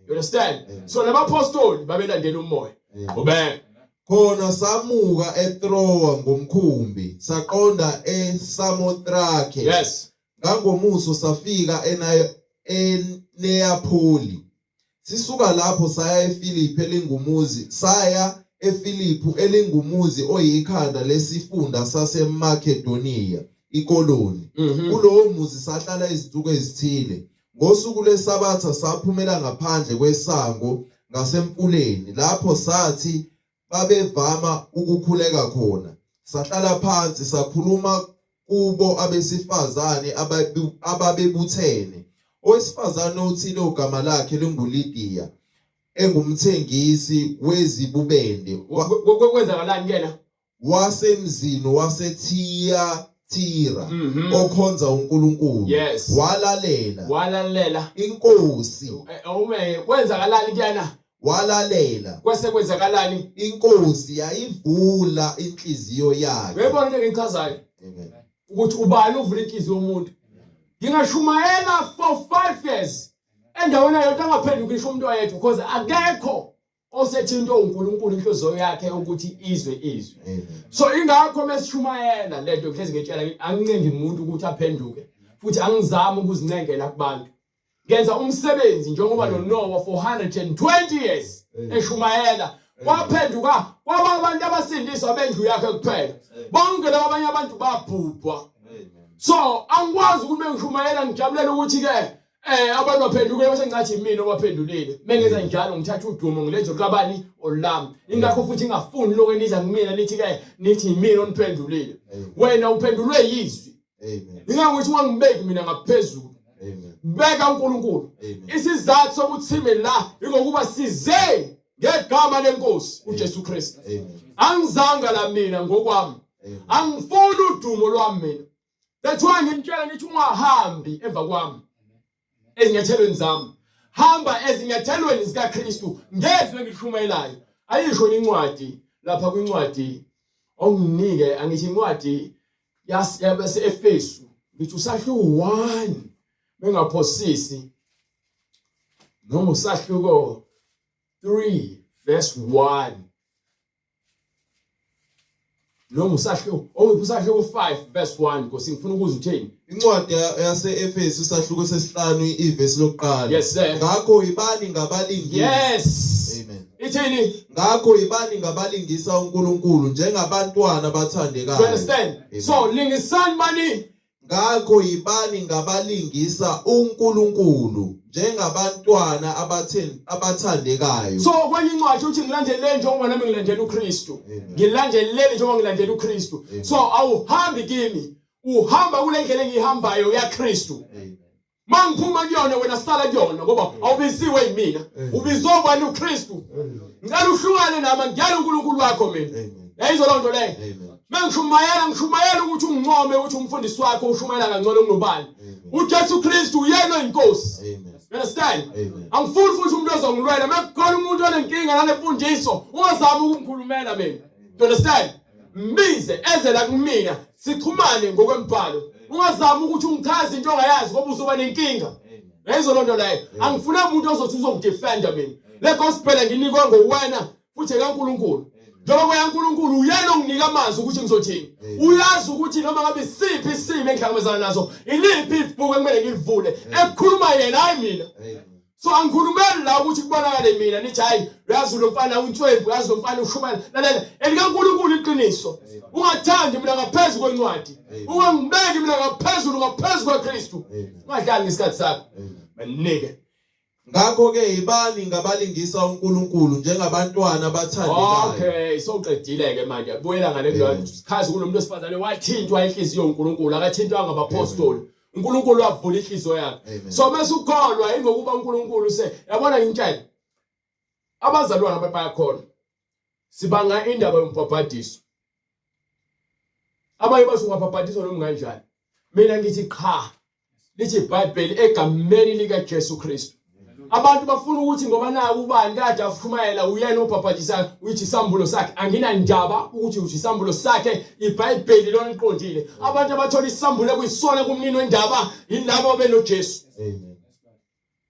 You understand? So nabapostoli babelandela umoya. Qhubeka. Khona samuka eTrowa ngomkhumbi saqonda eSamotrake. Yes. Ngangomuso safika eNeapholi. Sisuka lapho saya eFiliphi elingumuzi saya eFiliphu elingumuzi oyikhanda lesifunda saseMakedoniya, ikoloni. Kulowo muzi sahlala izinsuku ezithile. Ngosuku lweSabatha saphumela ngaphandle kwesango ngasemfuleni, lapho sathi babevama ukukhuleka khona. Sahlala phansi sakhuluma kubo abesifazane ababebuthene. Owesifazane othile ogama lakhe linguLidiya, engumthengisi wezibubende. Kwenzakalani kuyena? Wasemzini waseThiyathira okhonza uNkulunkulu. Yes. Walalela. Walalela. INkosi. Awume kwenzakalani kuyena? Walalela. Kwase kwenzakalani? INkosi yayivula inhliziyo yakhe. Uyayibona into engichazayo? Amen. Ukuthi ubani uvula inhliziyo yomuntu. Ngingashumayela for 5 years endaweni eyodwa angaphenduki ngisho umuntu oyedwa because akekho osethintwe uNkulunkulu inhliziyo yakhe ukuthi izwe izwi. Amen. So ingakho mesishumayela lento ngihlezi ngitshela angincengi umuntu ukuthi aphenduke futhi angizami ukuzincengela kubantu. Ngenza umsebenzi njengoba noNoah for 120 years eshumayela kwaphenduka kwaba abantu abasindiswa bendlu yakhe kuphela bonke laba abanye abantu babhubha so angikwazi ukuthi bengishumayela ngijabulela ukuthi ke abantu baphenduke bese ngicathi mina obaphendulile mengenza njalo ngithatha udumo ngilenze olukabani olami ingakho futhi ngingafuni lokho eniza kumina nithi ke nithi yimina oniphendulile wena uphendulwe yizwi Amen. Ingangokuthi ungangibeki mina ngaphezulu. Amen. Beka uNkulunkulu. Amen. Isizathu sokuthi sime la ingokuba size ngegama lenkosi uJesu Kristu. Amen. Angizanga la mina ngokwami. Amen. Angifuni udumo lwami mina. That's why ngimtshela ngithi ungahambi emva kwami. Ezinyathelweni zami. Hamba ezinyathelweni zikaKristu ngezwi engilishumayelayo. Ayisho incwadi lapha kwincwadi onginike angithi incwadi yase-Efesu ngithi usahluko 1 bengaphosisi noma usahluko 3 verse 1 noma usahluko ongiphi usahluko 5 verse 1 Nkosi ngifuna ukuzwa utheni Incwadi yase-Efesu isahluko sesihlanu ivesi lokuqala. Yes sir. Ngakho ibani ngabalingisi. Yes. Amen. Ithini? Ngakho ibani ngabalingisa uNkulunkulu njengabantwana You abathandekayo. understand? Amen. So lingisani bani? Ngakho yibani ngabalingisa uNkulunkulu njengabantwana abathandekayo. So kwenye incwadi uthi ngilandeleni njengoba nami ngilandela uKristu. Amen. Ngilandeleni njengoba ngilandela uKristu. Amen. So awuhambi kimi, uhamba kule ndlela engiyihambayo yaKristu. Amen. Mangiphuma kuyona wena sala kuyona ngoba awubiziwe yimina. Ubizwe ubani uKristu. Ngicela uhlukane nami ngiyala uNkulunkulu wakho mina. Amen. Yayizwa loo nto leyo. Amen. Mengishumayela ngishumayela ukuthi ungincome ukuthi umfundisi wakho ushumayela kangcono kunobani. Amen. uJesu Kristu uyena oyinkosi. Amen. You understand? Amen. Angifuni futhi umuntu ozongilwela mekukhona umuntu onenkinga nale mfundiso ungazami ukungikhulumela mina. You understand? Mbize eze la kumina sixhumane ngokwembhalo. Ungazami ukuthi ungichaze into ongayazi ngoba uzoba nenkinga. Yayizwa loo nto leyo. Angifune umuntu ozothi uzongidefenda mina. Le gospel nginikwe ngowena futhi ekaNkulunkulu. Njengoba kuyaNkulunkulu uyena onginika amazwi ukuthi ngizothini. Uyazi ukuthi noma ngabe isiphi isimo engihlangabezana naso, iliphi ibhuku ekumele ngilivule. Ekukhuluma yena hayi mina. Amen. So angikhulumeli la ukuthi kubonakale mina nithi hayi uyazi lo mfana unswempu uyazi lo mfana ushumela lalela elikaNkulunkulu iqiniso ungathandi mina ngaphezulu kwencwadi ungangibeki mina ngaphezulu ngaphezulu kwaKristu ungadlali ngesikhathi sakho manike Ngakho ke yibani ngabalingisa uNkulunkulu njengabantwana abathandekayo. Okay, sowuqedile ke manje. Buyela ngale ndawo. Sikhazi kunomuntu wesifazane wathintwa inhliziyo uNkulunkulu, akathintwanga abaphostoli. uNkulunkulu wavula inhliziyo yakhe. So mase ukholwa ingokuba uNkulunkulu se yabona ngintshela. Abazalwane ababayakholwa. Sibanga indaba yombhabhadiso. Abanye bathi ungabhabhadiswa noma kanjani. Mina ngithi qha. Lithi iBhayibheli egameni likaJesu Kristu. Abantu bafuna ukuthi ngoba naku ubani kade afhumayela uyena obhabhadisayo uyithi isambulo sakhe anginandaba ukuthi uthi isambulo sakhe iBhayibheli lona liqondile. Abantu abathola isambulo kuyisona kumnini wendaba yilabo benoJesu. Amen.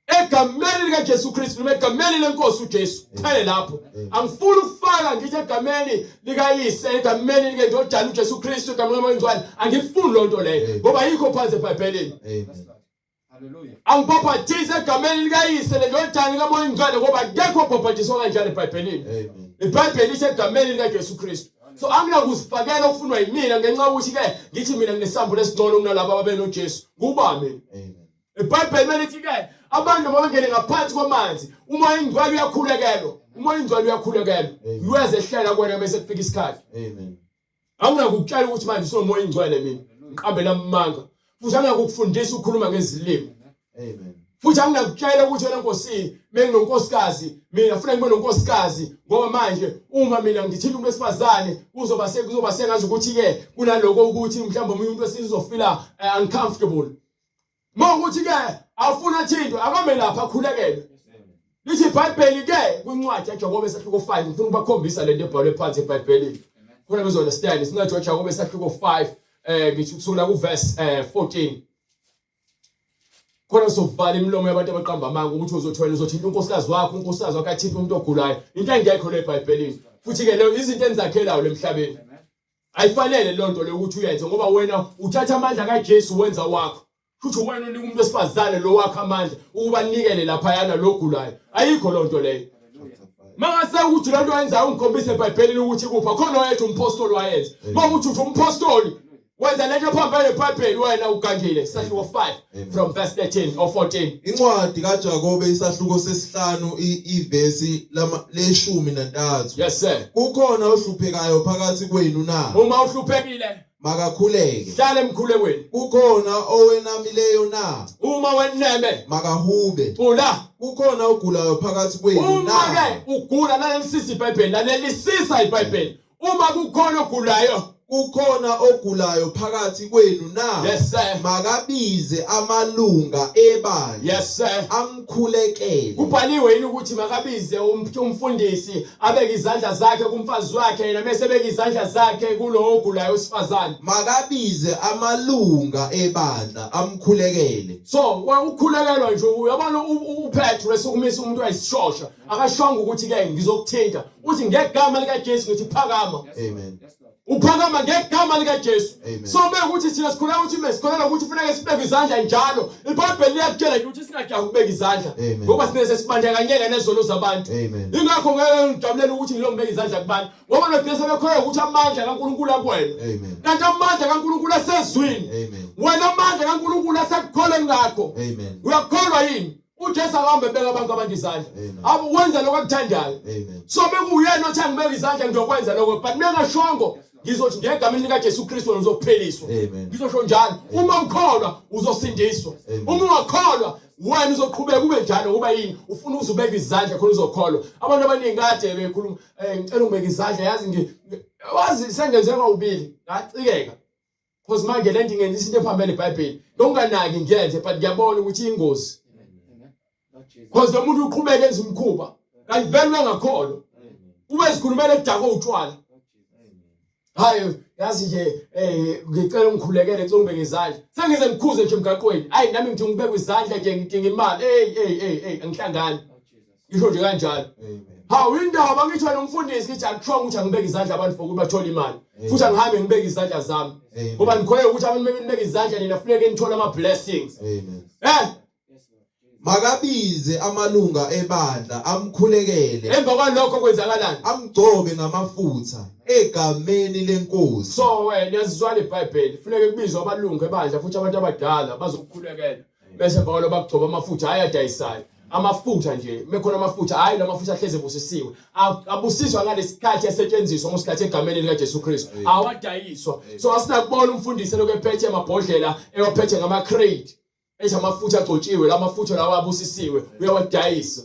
Egameni likaJesu Kristu noma egameni lenkosi uJesu phele lapho. Angifuni ukufaka ngithi egameni likayise egameni likendodana uJesu Kristu egameni lomoya ongcwele angifuni lonto leyo ngoba ayikho phansi eBhayibhelini. Amen. Hallelujah. Angibhabhadisi egameni likayise lendodana likamoya ongcwele ngoba akekho obhabhadiswa kanjalo eBhayibhelini. Amen. IBhayibheli lithi egameni likaJesu Kristu. So anginakuzifakela okufunwa yimina ngenxa yokuthi ke ngithi mina nginesambulo esingcono kunalabo ababenoJesu. Kuba mina. Amen. IBhayibheli melithi ke abantu mabangene ngaphansi kwamanzi uma ingcwele uyakhulekelwa. Uma ingcwele uyakhulekelwa. Uyazehlela kuwena bese kufika isikhathi. Amen. Anginakukutshela ukuthi manje usunomoya ingcwele mina. Ngiqambela amanga. Futhi anginakukufundisa ukukhuluma ngezilimi. Amen. Futhi anginakutshela ukuthi wena Nkosi menginonkosikazi mina funa ngibe nonkosikazi ngoba manje uma mina ngithinta umuntu wesifazane kuzoba sekuzoba sengazi ukuthi ke kunaloko ukuthi mhlawumbe omunye umuntu wesilisa uzofila eh, uncomfortable. Mawukuthi ke awufuna thintwe akame lapha akhulekelwe. Lithi iBhayibheli ke kwincwadi yaJakobe esahluko 5 ngifuna ukubakhombisa lento ebhalwe phansi eBhayibhelini. Khona bezo understand incwadi yaJakobe esahluko 5 eh ngithi kusukela ku verse eh 14. Khona sovala imilomo yabantu abaqamba amanga ukuthi uzothola uzothinta unkosikazi wakho unkosikazi wakho athinte umuntu ogulayo into engekho le eBhayibhelini. Futhi ke leyo izinto enizakhelayo lemhlabeni. Ayifanele leyo nto leyo ukuthi uyenze ngoba wena uthatha amandla kaJesu wenza wakho. Futhi wena unika umuntu wesifazane lo wakho amandla ukuba nikele laphayana lo gulayo. Ayikho leyo nto leyo. Mangase ukuthi le nto ayenzayo ungikhombise eBhayibhelini ukuthi kuphi khona oyedwa umphostoli wayenza. Mawukuthi uthi umphostoli wenza lento phambene eBhayibheli wena ugangile isahluko 5 from verse 13 or 14. Incwadi kaJakobe isahluko sesihlanu ivesi leshumi nantathu. Yes sir. Kukhona ohluphekayo phakathi kwenu na? Uma uhluphekile makakhuleke. Hlala emkhulekweni. Kukhona owenamileyo na? Uma weneme makahube. Cula. Kukhona ogulayo phakathi kwenu na? Uma ke ugula lalelisisa iBhayibheli, lalelisisa iBhayibheli. Uma kukhona ogulayo kukhona ogulayo phakathi kwenu na? Yes sir. Makabize amalunga ebandla. Yes sir. Amkhulekele. Kubhaliwe yini ukuthi makabize umfundisi abeke izandla zakhe kumfazi wakhe yena mese ebeka izandla zakhe kulowo ogulayo wesifazane? Makabize amalunga ebandla amkhulekele. So ukhulekelwa nje uyabona uPetru esukumisa umuntu wayisishosha akashongo ukuthi ke ngizokuthinta uthi ngegama likaJesu ngithi phakama. Amen. Uphakama ngegama likaJesu. So mekuthi thina sikhuleka ukuthi mesikholela ukuthi kufuneka sibeke izandla njalo. IBhayibheli liyakutshela nje ukuthi singajahi ukubeka izandla ngoba sine sesibandakanyeka nezono zabantu. Ingakho ngeke ngijabulela ukuthi ngilo ngibeka izandla kubantu ngoba noJesu bekholwa ukuthi amandla kaNkulunkulu akuwena. Kanti amandla kaNkulunkulu asezwini. Wena amandla kaNkulunkulu asekukholweni ngakho. Uyakholwa yini? uJesu akahambe ebeka abantu abantu izandla abo wenza lokho akuthandayo so bekuwuyena othi angibeka izandla ngizokwenza lokho but mengashongo ngizothi ngegameni likaJesu Kristu uzopheliswa ngizosho njalo uma ukholwa uzosindiswa uma ungakholwa wena uzoqhubeka ube njalo ngoba yini ufuna uzubeka izandla khona uzokholwa abantu abaningi kade bekhuluma eh, ngicela ungibeke izandla yazi ngi wazi sengenze kwawubili ngacikeka Because manje lento ingenzisa into ephambene eBhayibheli. Ngokunganaki ngiyenze but ngiyabona ukuthi ingozi. Because lo muntu uqhubeka enza umkhuba. Kanti vele uyangakholwa. Ube zikhulumela edakwe utshwala. Hayi yazi nje eh ngicela ungikhulekele ngicela ungibeke izandla. Sengize ngikhuze nje emgaqweni. Hayi nami ngidinga ukubekwa izandla nje ngidinga imali. Hey hey hey hey angihlangani. Ngisho nje kanjalo. Hawu indaba ngithi wena umfundisi ngithi akushongo ukuthi angibeke izandla abantu for ukuthi bathole imali. Futhi angihambe ngibeke izandla zami. Ngoba nikholelwa ukuthi abantu bebeka izandla nina funeke nithole ama blessings. Amen. Eh? Makabize amalunga ebandla amkhulekele. Emva kwalokho kwenzakalani? Amgcobe ngamafutha egameni lenkosi. So wena uyazizwala iBhayibheli, funeke kubizwe abalungu ebandla futhi abantu abadala bazokukhulekela. Bese emva kwalokho bakugcoba amafutha hayi adayisayo. Amafutha nje, mekhona amafutha hayi la mafutha ahleze ebusisiwe. Abusiswa ngalesikhathi esetshenziswa ngosikhathi egameni lika Jesu Kristu. Awadayiswa. So asinakubona umfundisi lokho ephethe amabhodlela ewaphethe ngama crate. Ethi amafutha agcotshiwe, la mafutha lawa abusisiwe, uyawadayisa.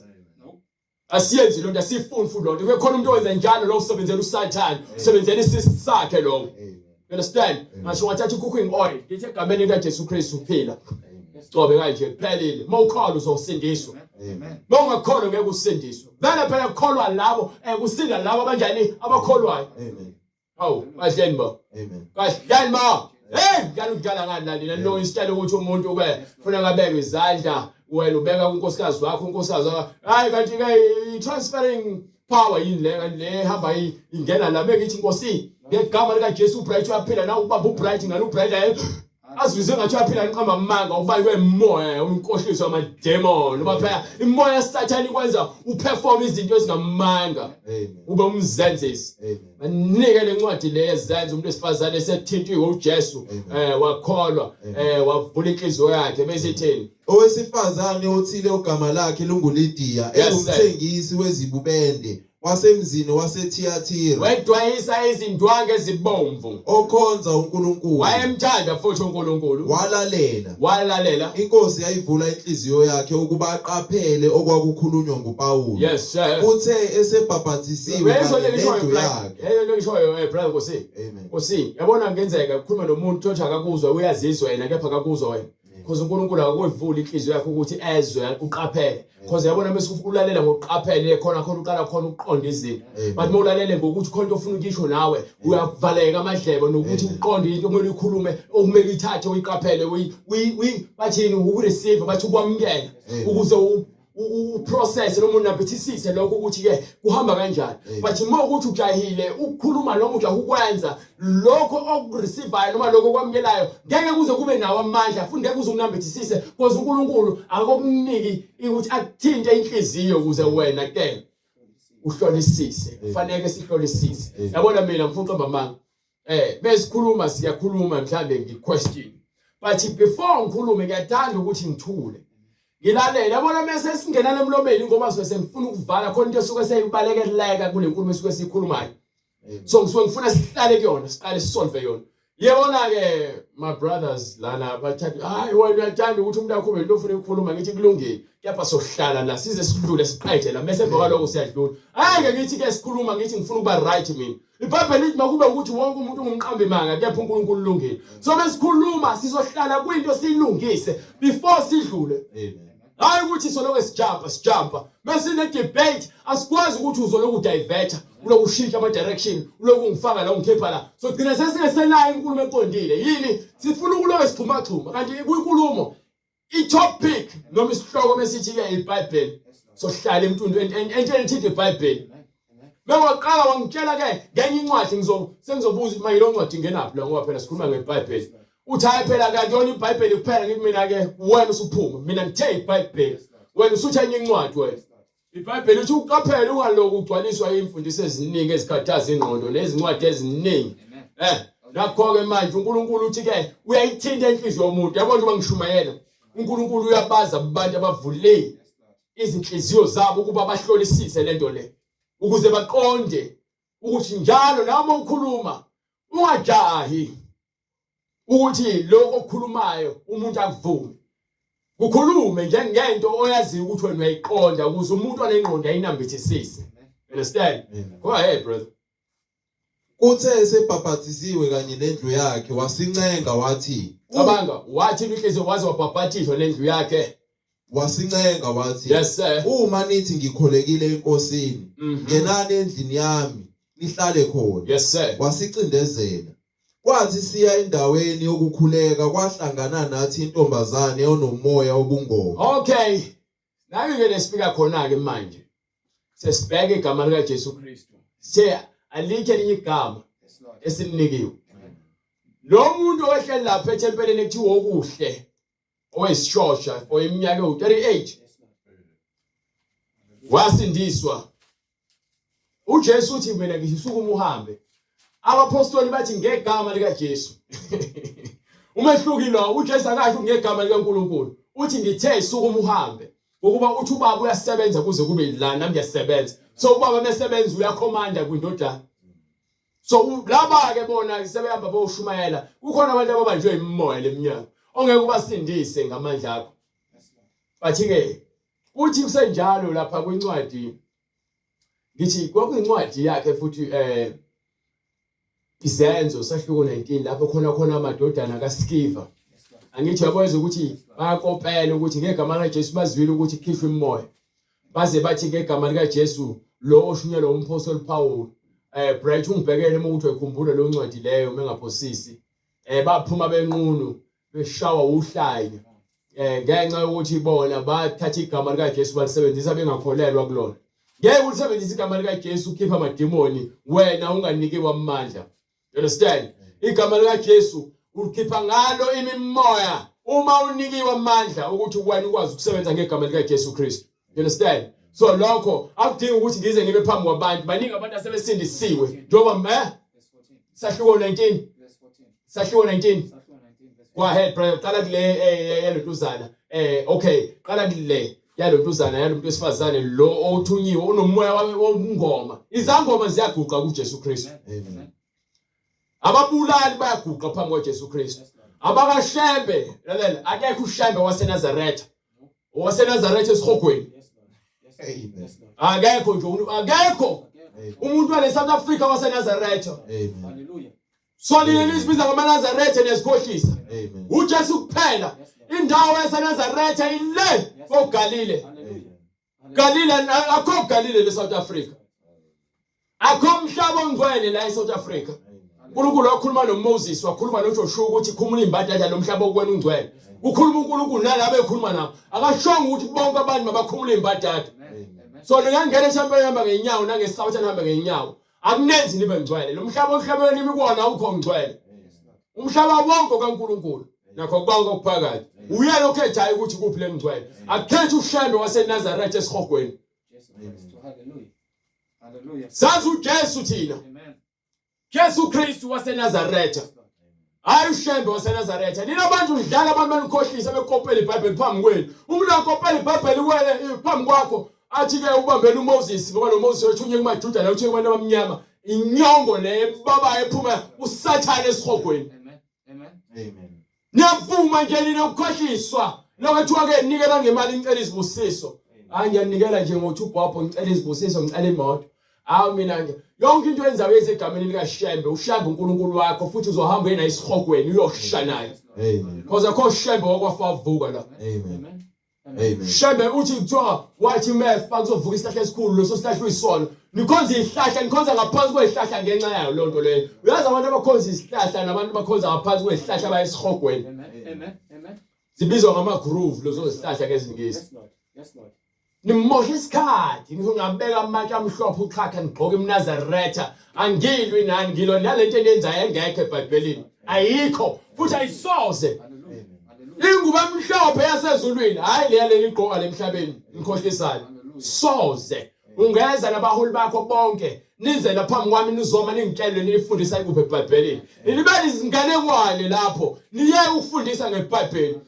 Asiyenzi lonto, asifuni futhi lonto. Kube khona umuntu owenza njalo lo usebenzela uSathane, usebenzela isisu sakhe lowo. You understand? Ngasho ngathatha i-cooking oil, ngithi egameni likaJesu Kristu uphila. Sigcobe kanje kuphelile. Uma ukholwa uzosindiswa. Uma ungakholwa ngeke usindiswe. Vele phela kukholwa labo, kusinda labo abanjani abakholwayo. Amen. Hawu, kahleni bo. Amen. Kahleni bo. Hey, ngicela ukudlala ngani la nina lo isitshela ukuthi umuntu ke funa kabeke izandla wena ubeka kunkosikazi wakho unkosikazi wakho. Hayi kanti ke i-transferring power yini le kanti le hamba ingena la mengithi inkosi ngegama lika Jesu uBright uyaphila na ubamba uBright ngalo uBright azizwe ngathi uyaphila nqamba amanga ubalwe imoya unkohliso amademon uba phela imoya yasathane ikwenza uperform izinto ezingamanga ube umzenzisi banike lencwadi le yezenzo umuntu wesifazane esethintiwe uJesu wakholwa wavula inhliziyo yakhe bese ithini Owesifazane othile ogama lakhe lunguLidiya engumthengisi wezibubende wasemzini waseThiyathira. Wedwayisa izindwangu ezibomvu. Okhonza uNkulunkulu. Wayemthanda futhi uNkulunkulu. Walalela. Walalela. Inkosi yayivula inhliziyo yakhe ukuba aqaphele okwakukhulunywa nguPawulu. Yes sir. Kuthe esebhabhathisiwe kanye nendlu yakhe. Leyo nto ngishoyo eh brother Nkosi. Amen. Nkosi, yabona ngenzeka ukukhuluma nomuntu othi akakuzwa uyazizwa yena kepha akakuzwa wena. Because uNkulunkulu akakuyivuli inhliziyo yakho ukuthi ezwe uqaphele. Because yabona mase ulalela ngokuqaphele khona khona uqala khona ukuqonda izinto. But uma ulalele ngokuthi khona into ofuna ukuyisho nawe uyavaleka amadlebe nokuthi uqonde into okumele uyikhulume okumele uyithathe uyiqaphele uyi bathini ukureceive bathi ukwamukela ukuze uprocess noma unambithisise lokho ukuthi ke kuhamba kanjani but uma ukuthi ujahile ukukhuluma noma ujaha ukwenza lokho okureceivayo noma lokho okwamukelayo ngeke kuze kube nawo amandla futhi ngeke kuze ukunambithisise because uNkulunkulu akokuniki ukuthi akuthinte inhliziyo ukuze wena ke uhlolisise kufanele sihlolisise yabona mina ngifuna uqamba amanga besikhuluma siyakhuluma mhlambe ngi-question but before ngikhulume ngiyathanda ukuthi ngithule ngilalele yabona mese singena emlomeni ngoba suke sengifuna ukuvala khona into esuke seyibalekeleka kule nkulumo esuke siyikhulumayo so ngisuke ngifuna sihlale kuyona siqale sisolve yona yebona ke my brothers lana bathatha hayi wena uyathanda ukuthi umuntu akhulume into ofuna ukukhuluma ngithi kulungile kepha sohlala la size sidlule siqede la bese emva kwaloko siyadlula hayi ke ngithi ke sikhuluma ngithi ngifuna ukuba right mina iBhayibheli lithi makube ukuthi wonke umuntu ungumqambi manga kepha uNkulunkulu ulungile so besikhuluma sizohlala kwinto siyilungise before sidlule Amen. Hayi ukuthi soloko sijumpa sijumpa mesine debate asikwazi ukuthi uzoloku diverter uloku ushintsha ama direction uloku ungifaka la ungikhipha la so gcina sesingesenayo inkulumo eqondile yini sifuna ukuloku sixhuma xhuma kanti kuyinkulumo i topic noma isihloko mesithi ke iBhayibheli sohlala emntwini entsheni ethinta iBhayibheli Bengwaqala wangitshela ke ngenye incwadi ngizo sengizobuza ukuthi manje lo ncwadi ingenaphi la ngoba phela sikhuluma ngeBhayibheli. Uthi hayi phela akuyona iBhayibheli kuphela ngithi mina ke wena usuphuma mina ngithe iBhayibheli. Wena usuthe enye incwadi wena. IBhayibheli uthi uqaphele ungaloku ugcwaliswa imfundiso eziningi ezikhathaza ingqondo nezincwadi eziningi. Nakho ke manje uNkulunkulu uthi ke uyayithinta inhliziyo yomuntu. Yabona njengoba ngishumayela uNkulunkulu uyabaza abantu abavulile izinhliziyo zabo ukuba bahlolisise lento le ukuze baqonde ukuthi njalo noma ukhuluma ungajahi ukuthi lokho okukhulumayo umuntu akuvume kukhulume njengento oyaziyo ukuthi wena uyayiqonda ukuze umuntu onengqondo ayinambithisise understand go ahead brother Kuthe esebhaphathisiwe kanye nendlu yakhe wasincenga wathi cabanga wathi inhliziyo waze wabhaphathizwa nendlu yakhe wasincenga wathi yes sir uma nithi ngikholekile enkosini ngenani endlini yami nihlale khona yes sir wasicindezela kwathi siya endaweni yokukhuleka kwahlangana nathi intombazane onomoya wobungoma okay Nayo ke lesifika khona ke manje. Sesibheka igama lika Jesu Kristu. Se alikho elinye igama esilinikiwe. Lo muntu owehleli lapha ethempelini ekuthiwa okuhle owesishosha for iminyaka ewu-38. Wasindiswa. UJesu uthi mina ngisho sukuma uhambe. Abaphostoli bathi ngegama likaJesu. Umehluko ilo uJesu akasho ngegama likaNkulunkulu. Uthi ngithe sukuma uhambe. Ngokuba uthi ubaba uyasebenza kuze kube la nami ngiyasebenza. So ubaba mesebenza uyakhomanda kwindodana. So laba ke bona sebehamba boshumayela kukhona abantu ababanjwe imimoya leminyaka ongeke ubasindise ngamandla akho. Bathi ke kuthi kusenjalo lapha kwincwadi ngithi kwakuyincwadi yakhe futhi eh izenzo sahluko 19 lapho khona khona amadodana kaSkiva angithi uyabona ukuthi bayakopela ukuthi ngegama likaJesu bazwile ukuthi kukhishwe imimoya baze bathi ngegama likaJesu lo oshunyelwa umphostoli Paul eh Bright ungibhekele uma ukuthi uyikhumbula leyo ncwadi leyo uma engaphosisi eh baphuma benqunu beshawa uhlanya eh ngenxa yokuthi bona bathatha igama likaJesu balisebenzisa bengakholelwa kulona ngeke ulisebenzise igama likaJesu ukhipha amademoni wena unganikiwa amandla you understand igama likaJesu ukhipha ngalo imimoya uma unikiwe amandla ukuthi wena ukwazi ukusebenza ngegama likaJesu Kristu you understand so lokho akudingi ukuthi ngize ngibe phambi kwabantu baningi abantu asebesindisiwe njengoba eh sahluko 19 sahluko 19 go ahead brother qala kule eh, eh, yalontuzana eh okay qala kule yalontuzana yalomuntu wesifazane lo othunyiwe unomoya wobungoma izangoma ziyaguqa kuJesu Kristu amen ababulali bayaguqa phambi kwaJesu Kristu abakashembe lalela akekho ushembe waseNazaretha owaseNazaretha esihogweni akekho nje akekho umuntu wale South Africa waseNazaretha Hallelujah so nina nizibiza ngamaNazaretha niyazikhohlisa uJesu kuphela indawo yaseNazaretha ile koGalile Galile akho Galile le South Africa akho mhlaba ongcwele la eSouth Africa uNkulunkulu wakhuluma noMoses wakhuluma noJoshua ukuthi khumula imbadada lo mhlaba okwena ungcwele ukhuluma uNkulunkulu nalabo ekhuluma nabo akashongo ukuthi bonke abantu mabakhumule imbadada so ningangena ethempelini hamba ngenyawo nangesabatha nihamba ngenyawo akunenzi nibe ngcwele lo mhlaba ohlabeni imikona awukho ngcwele umhlaba wonke kaNkulunkulu nakho konke okuphakathi uyena okhethayo ukuthi kuphi lengcwele akukhethi ushembe waseNazaretha esihogweni sazi uJesu thina Jesu Kristu waseNazaretha hayi ushembe waseNazaretha nina abantu nidlala abantu banikhohlisa bekopela iBhayibheli phambi kwenu umuntu akopela iBhayibheli kwele phambi kwakho athi ke ubambela uMoses ngoba lo Moses wethunywe kumaJuda la uthunywe kubantu abamnyama inyongo le baba ephuma uSathane esihogweni Amen. Amen. Amen. Niyavuma nje nina ukukhohliswa. Lokho kuthiwa ke nikela ngemali ngicela izibusiso. Hayi ngiyanikela nje ngothi ubhobho ngicela izibusiso ngicela imoto. Hawu mina nje yonke into enzayo yenze egameni likaShembe uShembe uNkulunkulu wakho futhi uzohamba yena esihogweni uyosha naye. Amen. Because akho Shembe wakwafa wavuka la. Amen. Amen. Amen. Shembe uthi kuthiwa wathi mefa kuzovuka isihlahla esikhulu leso sihlahla uyisona. Nikhonza izihlahla nikhonza ngaphansi kwezihlahla ngenxa yayo lonto leyo. Uyazi abantu abakhonza izihlahla nabantu abakhonza ngaphansi kwezihlahla baye esihogweni. Amen. Amen. Amen. Zibizwa ngama groove lezo zihlahla ngezingisi. Yes, Lord. Yes, Lord. Nimosha isikhathi ngisho ngabeka amatshe amhlophe uxhakha nigqoke imnazaretha angilwi nani ngilwa nalento eniyenzayo engekho eBhayibhelini ayikho futhi ayisoze Hallelujah. Hallelujah. ingubo emhlophe yasezulwini hayi leya leli gqoka lemhlabeni nikhohlisana soze ungeza nabaholi bakho bonke nize la phambi kwami nizoma ningitshele nifundisa ikuphi eBhayibhelini nilibele izinganekwane lapho niyeke ukufundisa ngeBhayibheli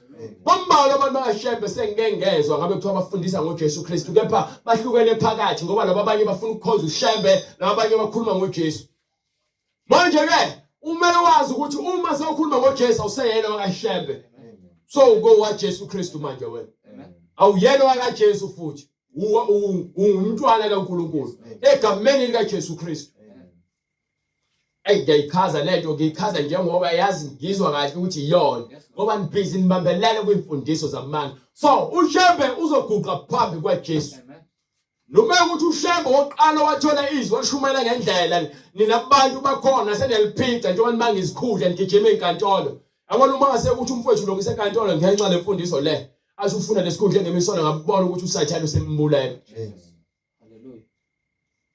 Bambalwa abantu bakashembe sengike ngezwa ngabe kuthiwa bafundisa ngoJesu Kristu kepha bahlukene phakathi ngoba laba abanye bafuna ukukhonza uShembe laba abanye bakhuluma ngoJesu. Manje ke umele wazi ukuthi uma sewukhuluma ngoJesu awuseyena wakaShembe. So ugo waJesu Kristu manje wena. Awuyena wakaJesu futhi. Ungumntwana kaNkulunkulu egameni likaJesu Kristu. Eyi ngiyayichaza lento ngiyichaza njengoba yazi ngizwa kahle ukuthi iyona ngoba nibhizi nibambelele kwimfundiso zamanga. So uShembe uzoguqa phambi kwaJesu. Noma ukuthi uShembe wokuqala wathola izwi walishumayela ngendlela nina bantu bakhona seniyaliphica njengoba nibanga izikhundla nigijima ezinkantolo. Yabona uma ngase ukuthi umfowethu lo ngisenkantolo ngenxa lemfundiso le asho ufuna lesikhundla engemisona ngabona ukuthi uSathane usembulele. Hallelujah.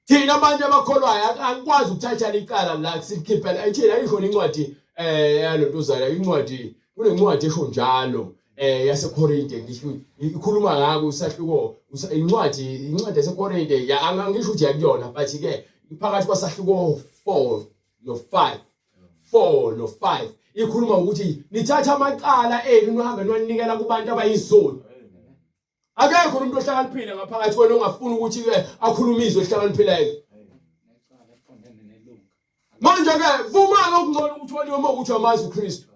Thina abantu abakholwayo angikwazi ukuthatha icala la silikhiphela ethina ayisho incwadi eh yalontuzana incwadi kunencwadi esho njalo yaseKorinte ngisho ikhuluma ngako isahluko incwadi incwadi yaseKorinte angisho ukuthi yakuyona but ke phakathi kwasahluko 4 no 5 4 no 5 ikhuluma ukuthi nithatha amacala enu nihambe niwanikela kubantu abayizoni. Akekho umuntu ohlakaniphile ngaphakathi kwena ongafuni ukuthi ke akhulume izwi elihlakaniphileyo. Manje ke vuma-ke okungcono ukuthi waliwe uma ukuthi amazi uKristu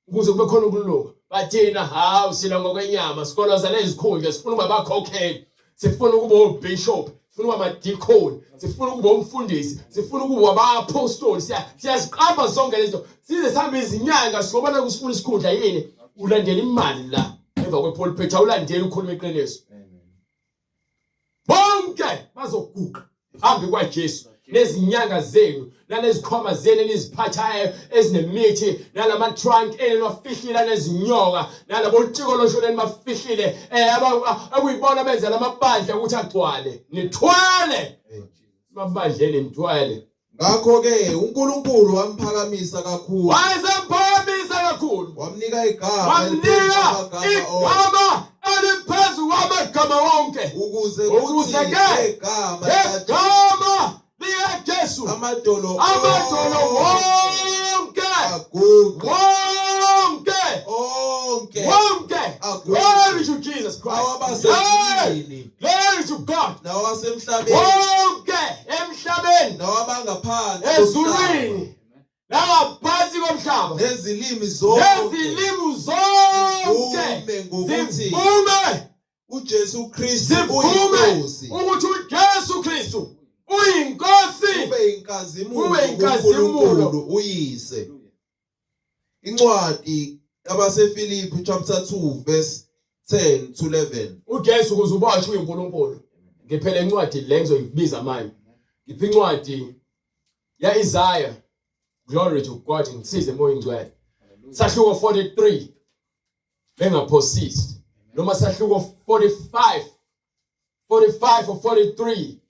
ukuze kube khona ukulunga. Bathina hawu sila ngokwenyama sikolozela izikhundla sifuna ukuba abakhokheli sifuna ukuba obishop sifuna ukuba amadikoni sifuna ukuba umfundisi sifuna ukuba abaphostoli siyaziqamba zonke lezi zinto size sihambe izinyanga singobana kusifuna isikhundla yini ulandela imali la emva kwepulpit awulandeli ukhuluma iqiniso bonke bazoguqa phambi kwaJesu nezinyanga zenu nalezikhwama zenu eniziphathayo ezinemithi nalama trunk enu niwafihlile anezinyoka nalabo tiko losholo enibafihlile eh ekuyibona benza lamabandla ukuthi agcwale nithwele emabandleni nithwele. Ngakho-ke uNkulunkulu wamphakamisa kakhulu. Wayesemphakamisa kakhulu. Wamnika igama wamnika igama eliphezu kwamagama wonke. Ukuze kuthi ngegama ngegama likaJesu amadolo amadolo wonke aguqe wonke onke wonke. Glory to Jesus Christ. Awabasezulwini. Glory to God. Nawasemhlabeni. Wonke emhlabeni. Nawabangaphansi. Ezulwini. Nangaphansi komhlaba. Nezilimi zonke. Nezilimi zonke. Zivume ngokuthi. Zivume. uJesu Kristu uyinkosi. Ukuthi uJesu Kristu uyinkosi. Kube inkazimulo. Kube inkazimulo uyise. Incwadi yabaseFilipi chapter 2 verse 10 to 11. uJesu ukuze uboshwe uyiNkulunkulu. Ngiphele incwadi le ngizoyibiza manje. Ngiphe incwadi ya-Isaya. Glory to God ngisize moya ingcwele. Sahluko 43 bengaphosisi noma sahluko 45 45 or 43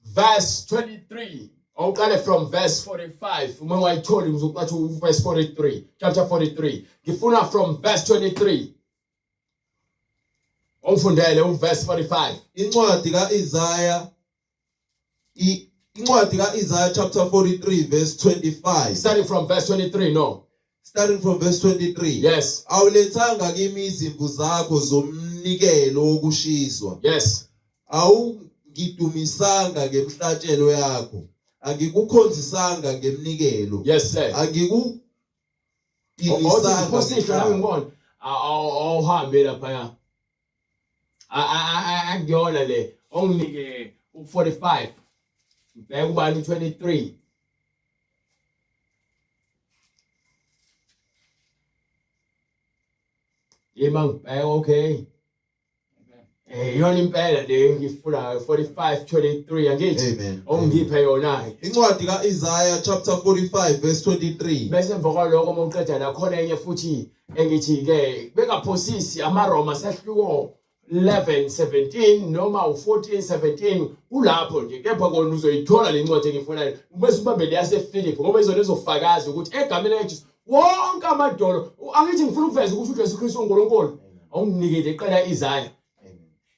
verse 23 awuqale from verse 45 uma ungayitholi ngizokuthi verse 43 chapter 43 ngifuna from verse 23 ongifundele uverse 45 Incwadi kaIsaya incwadi kaIsaya chapter 43 verse 25 starting from verse 23 no starting from verse 23 yes awulethanga kimi izimvu zakho zomnikelo wokushiswa yes awungidumisanga ngemhlatshelo yakho angikukhonzisanga ngemnikelo yes sir angikudinisanga nami ngibona awuhambe laphaya akuyona le onginike u-45 ngibheke ubani u-23 yima ngibheke okay Eh iyona impela le ngiyifunayo 45 23 angithi Amen. ongiphe yona ke Incwadi kaIsaya chapter 45 verse 23. bese emva kwaloko uma uqeda la khona enye futhi engithi ke bengaphosisi amaRoma sahluko 11 17 noma u14 17 kulapho nje kepha kona uzoyithola le ncwadi engiyifunayo bese ubambe le yaseFilipi ngoba izona ezofakaza ukuthi egameni likaJesu wonke amadolo angithi ngifuna ukuveza ukuthi uJesu Kristu uNkulunkulu awunginikele iqala Isaya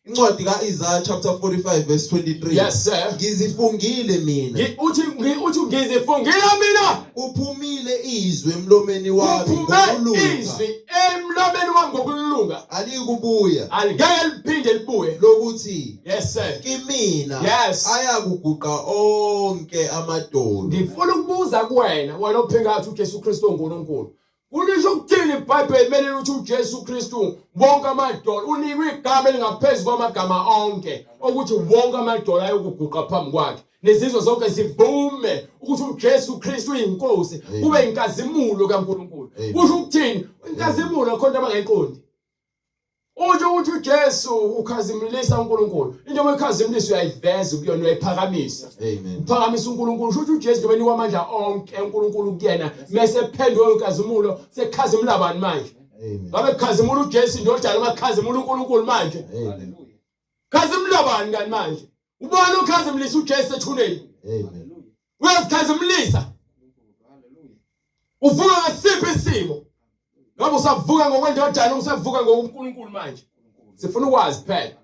Incwadi kaIsaya chapter 45 verse 23. Yes sir. Ngizifungile mina. Uthi uthi ngizifungile mina. Kuphumile izwi emlomeni wami ngokulunga. Izwi emlomeni wami ngokulunga. Alikubuya. Alingeke liphinde libuye. Lokuthi Yes sir. Kimina. Yes. Ayakuguqa onke amadolo. Ngifuna ukubuza kuwena wena ophika athi uJesu Kristu uNkulunkulu. Kulisho ukuthini iBhayibheli kumele lithi uJesu Kristu wonke amadolo unikwe igama elingaphezu kwamagama onke ukuthi wonke amadolo ayokuguqa phambi kwakhe nezizwe zonke zivume ukuthi uJesu Kristu uyinkosi kube inkazimulo kaNkulunkulu kusho ukuthini inkazimulo khona into abangayiqondi Usho ukuthi uJesu ukhazimulisa uNkulunkulu. Into oyikhazimulisa uyayiveza kuyona uyayiphakamisa. Amen. Uphakamisa uNkulunkulu. Usho ukuthi uJesu njengoba enikwa amandla onke uNkulunkulu kuyena mese ephenduka inkazimulo sekhazimula bani manje? Amen. Ngabe kukhazimula uJesu indodana noma kukhazimula uNkulunkulu manje? Amen. Khazimula bani kani manje? Ubani okhazimulisa uJesu ethuneni? Amen. Uyazikhazimulisa. Uvuka ngasiphi isimo? Ngoba usavuka ngokwendodana usavuka ngokuNkulunkulu manje. Sifuna ukwazi phela.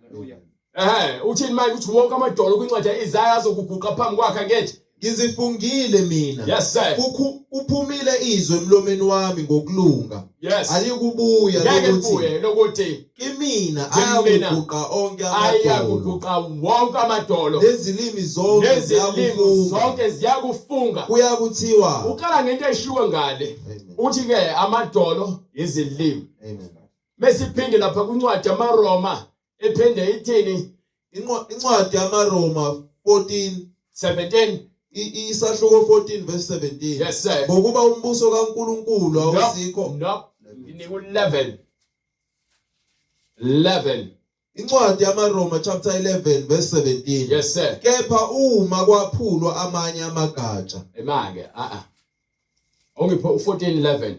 Ehhe, uthini manje uthi wonke amadolo kwincwadi ya-Isaya azokuguqa phambi kwakhe angithi? Ngizifungile mina. Yes sir. Kukhu uphumile izwi emlomeni wami ngokulunga. Yes. Alikubuya Ngeke lokuthi libuye lokuthi kimina Kimina ayakuguqa onke amadolo. ayakuguqa wonke amadolo Nezilimi zonke nezilimi ziyakufunga. zonke ziyakufunga. Kuyakuthiwa. Uqala ngento eshiwo ngale. Amen. Uthi ke amadolo izilimi. Amen. Mesiphinde lapha kwincwadi yamaRoma ephinde ithini Incwadi yamaRoma 14 17 isahluko 14 verse 17. Yes sir. Ngokuba umbuso kaNkulunkulu awusikho. No. Nginika u11. 11. Incwadi yamaRoma chapter 11 verse 17. Yes sir. Kepha uma kwaphulwa amanye amagatsha. Emake a a. Ongiphe u14 11.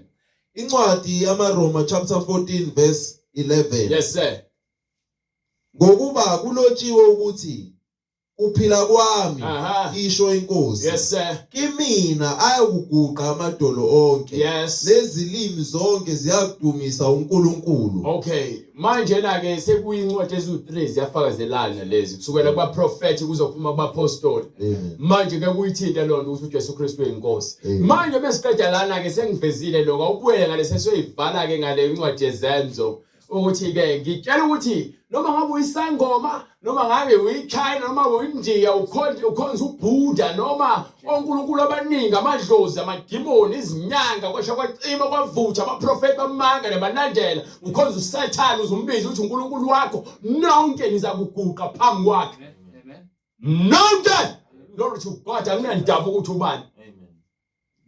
Incwadi yamaRoma chapter 14 verse 11. Yes sir. Ngokuba kulotshiwe ukuthi kuphila kwami isho inkosi. Yes sir. Kimina ayakuguqa amadolo onke. Yes. Nezilimi zonke ziyakudumisa uNkulunkulu. Okay, manje na ke sekuyincwadi eziwu3 ziyafakazelana lezi kusukela kubaprofeti kuzophuma kubapostoli. Manje ke kuyithinta lonto ukuthi uJesu Kristu uyinkosi. Manje besiqeda lana ke sengivezile lokho awubuyele ngale sesiyoyivala ke ngale incwadi yezenzo. Ukuthi ke ngitshela ukuthi noma ngabe uyisangoma noma ngabe uyiChina noma uyiNdiya ukhonza ukhonza uBuddha noma onkulunkulu abaningi amadlozi amadimoni izinyanga kwasha kwacima kwavutha abaprofeti bamanga nabalandela ukhonza uSathane uzumbiza ukuthi uNkulunkulu wakho nonke niza kuguqa phambi kwakhe nonke. Glory to God. Akunandaba ukuthi ubani.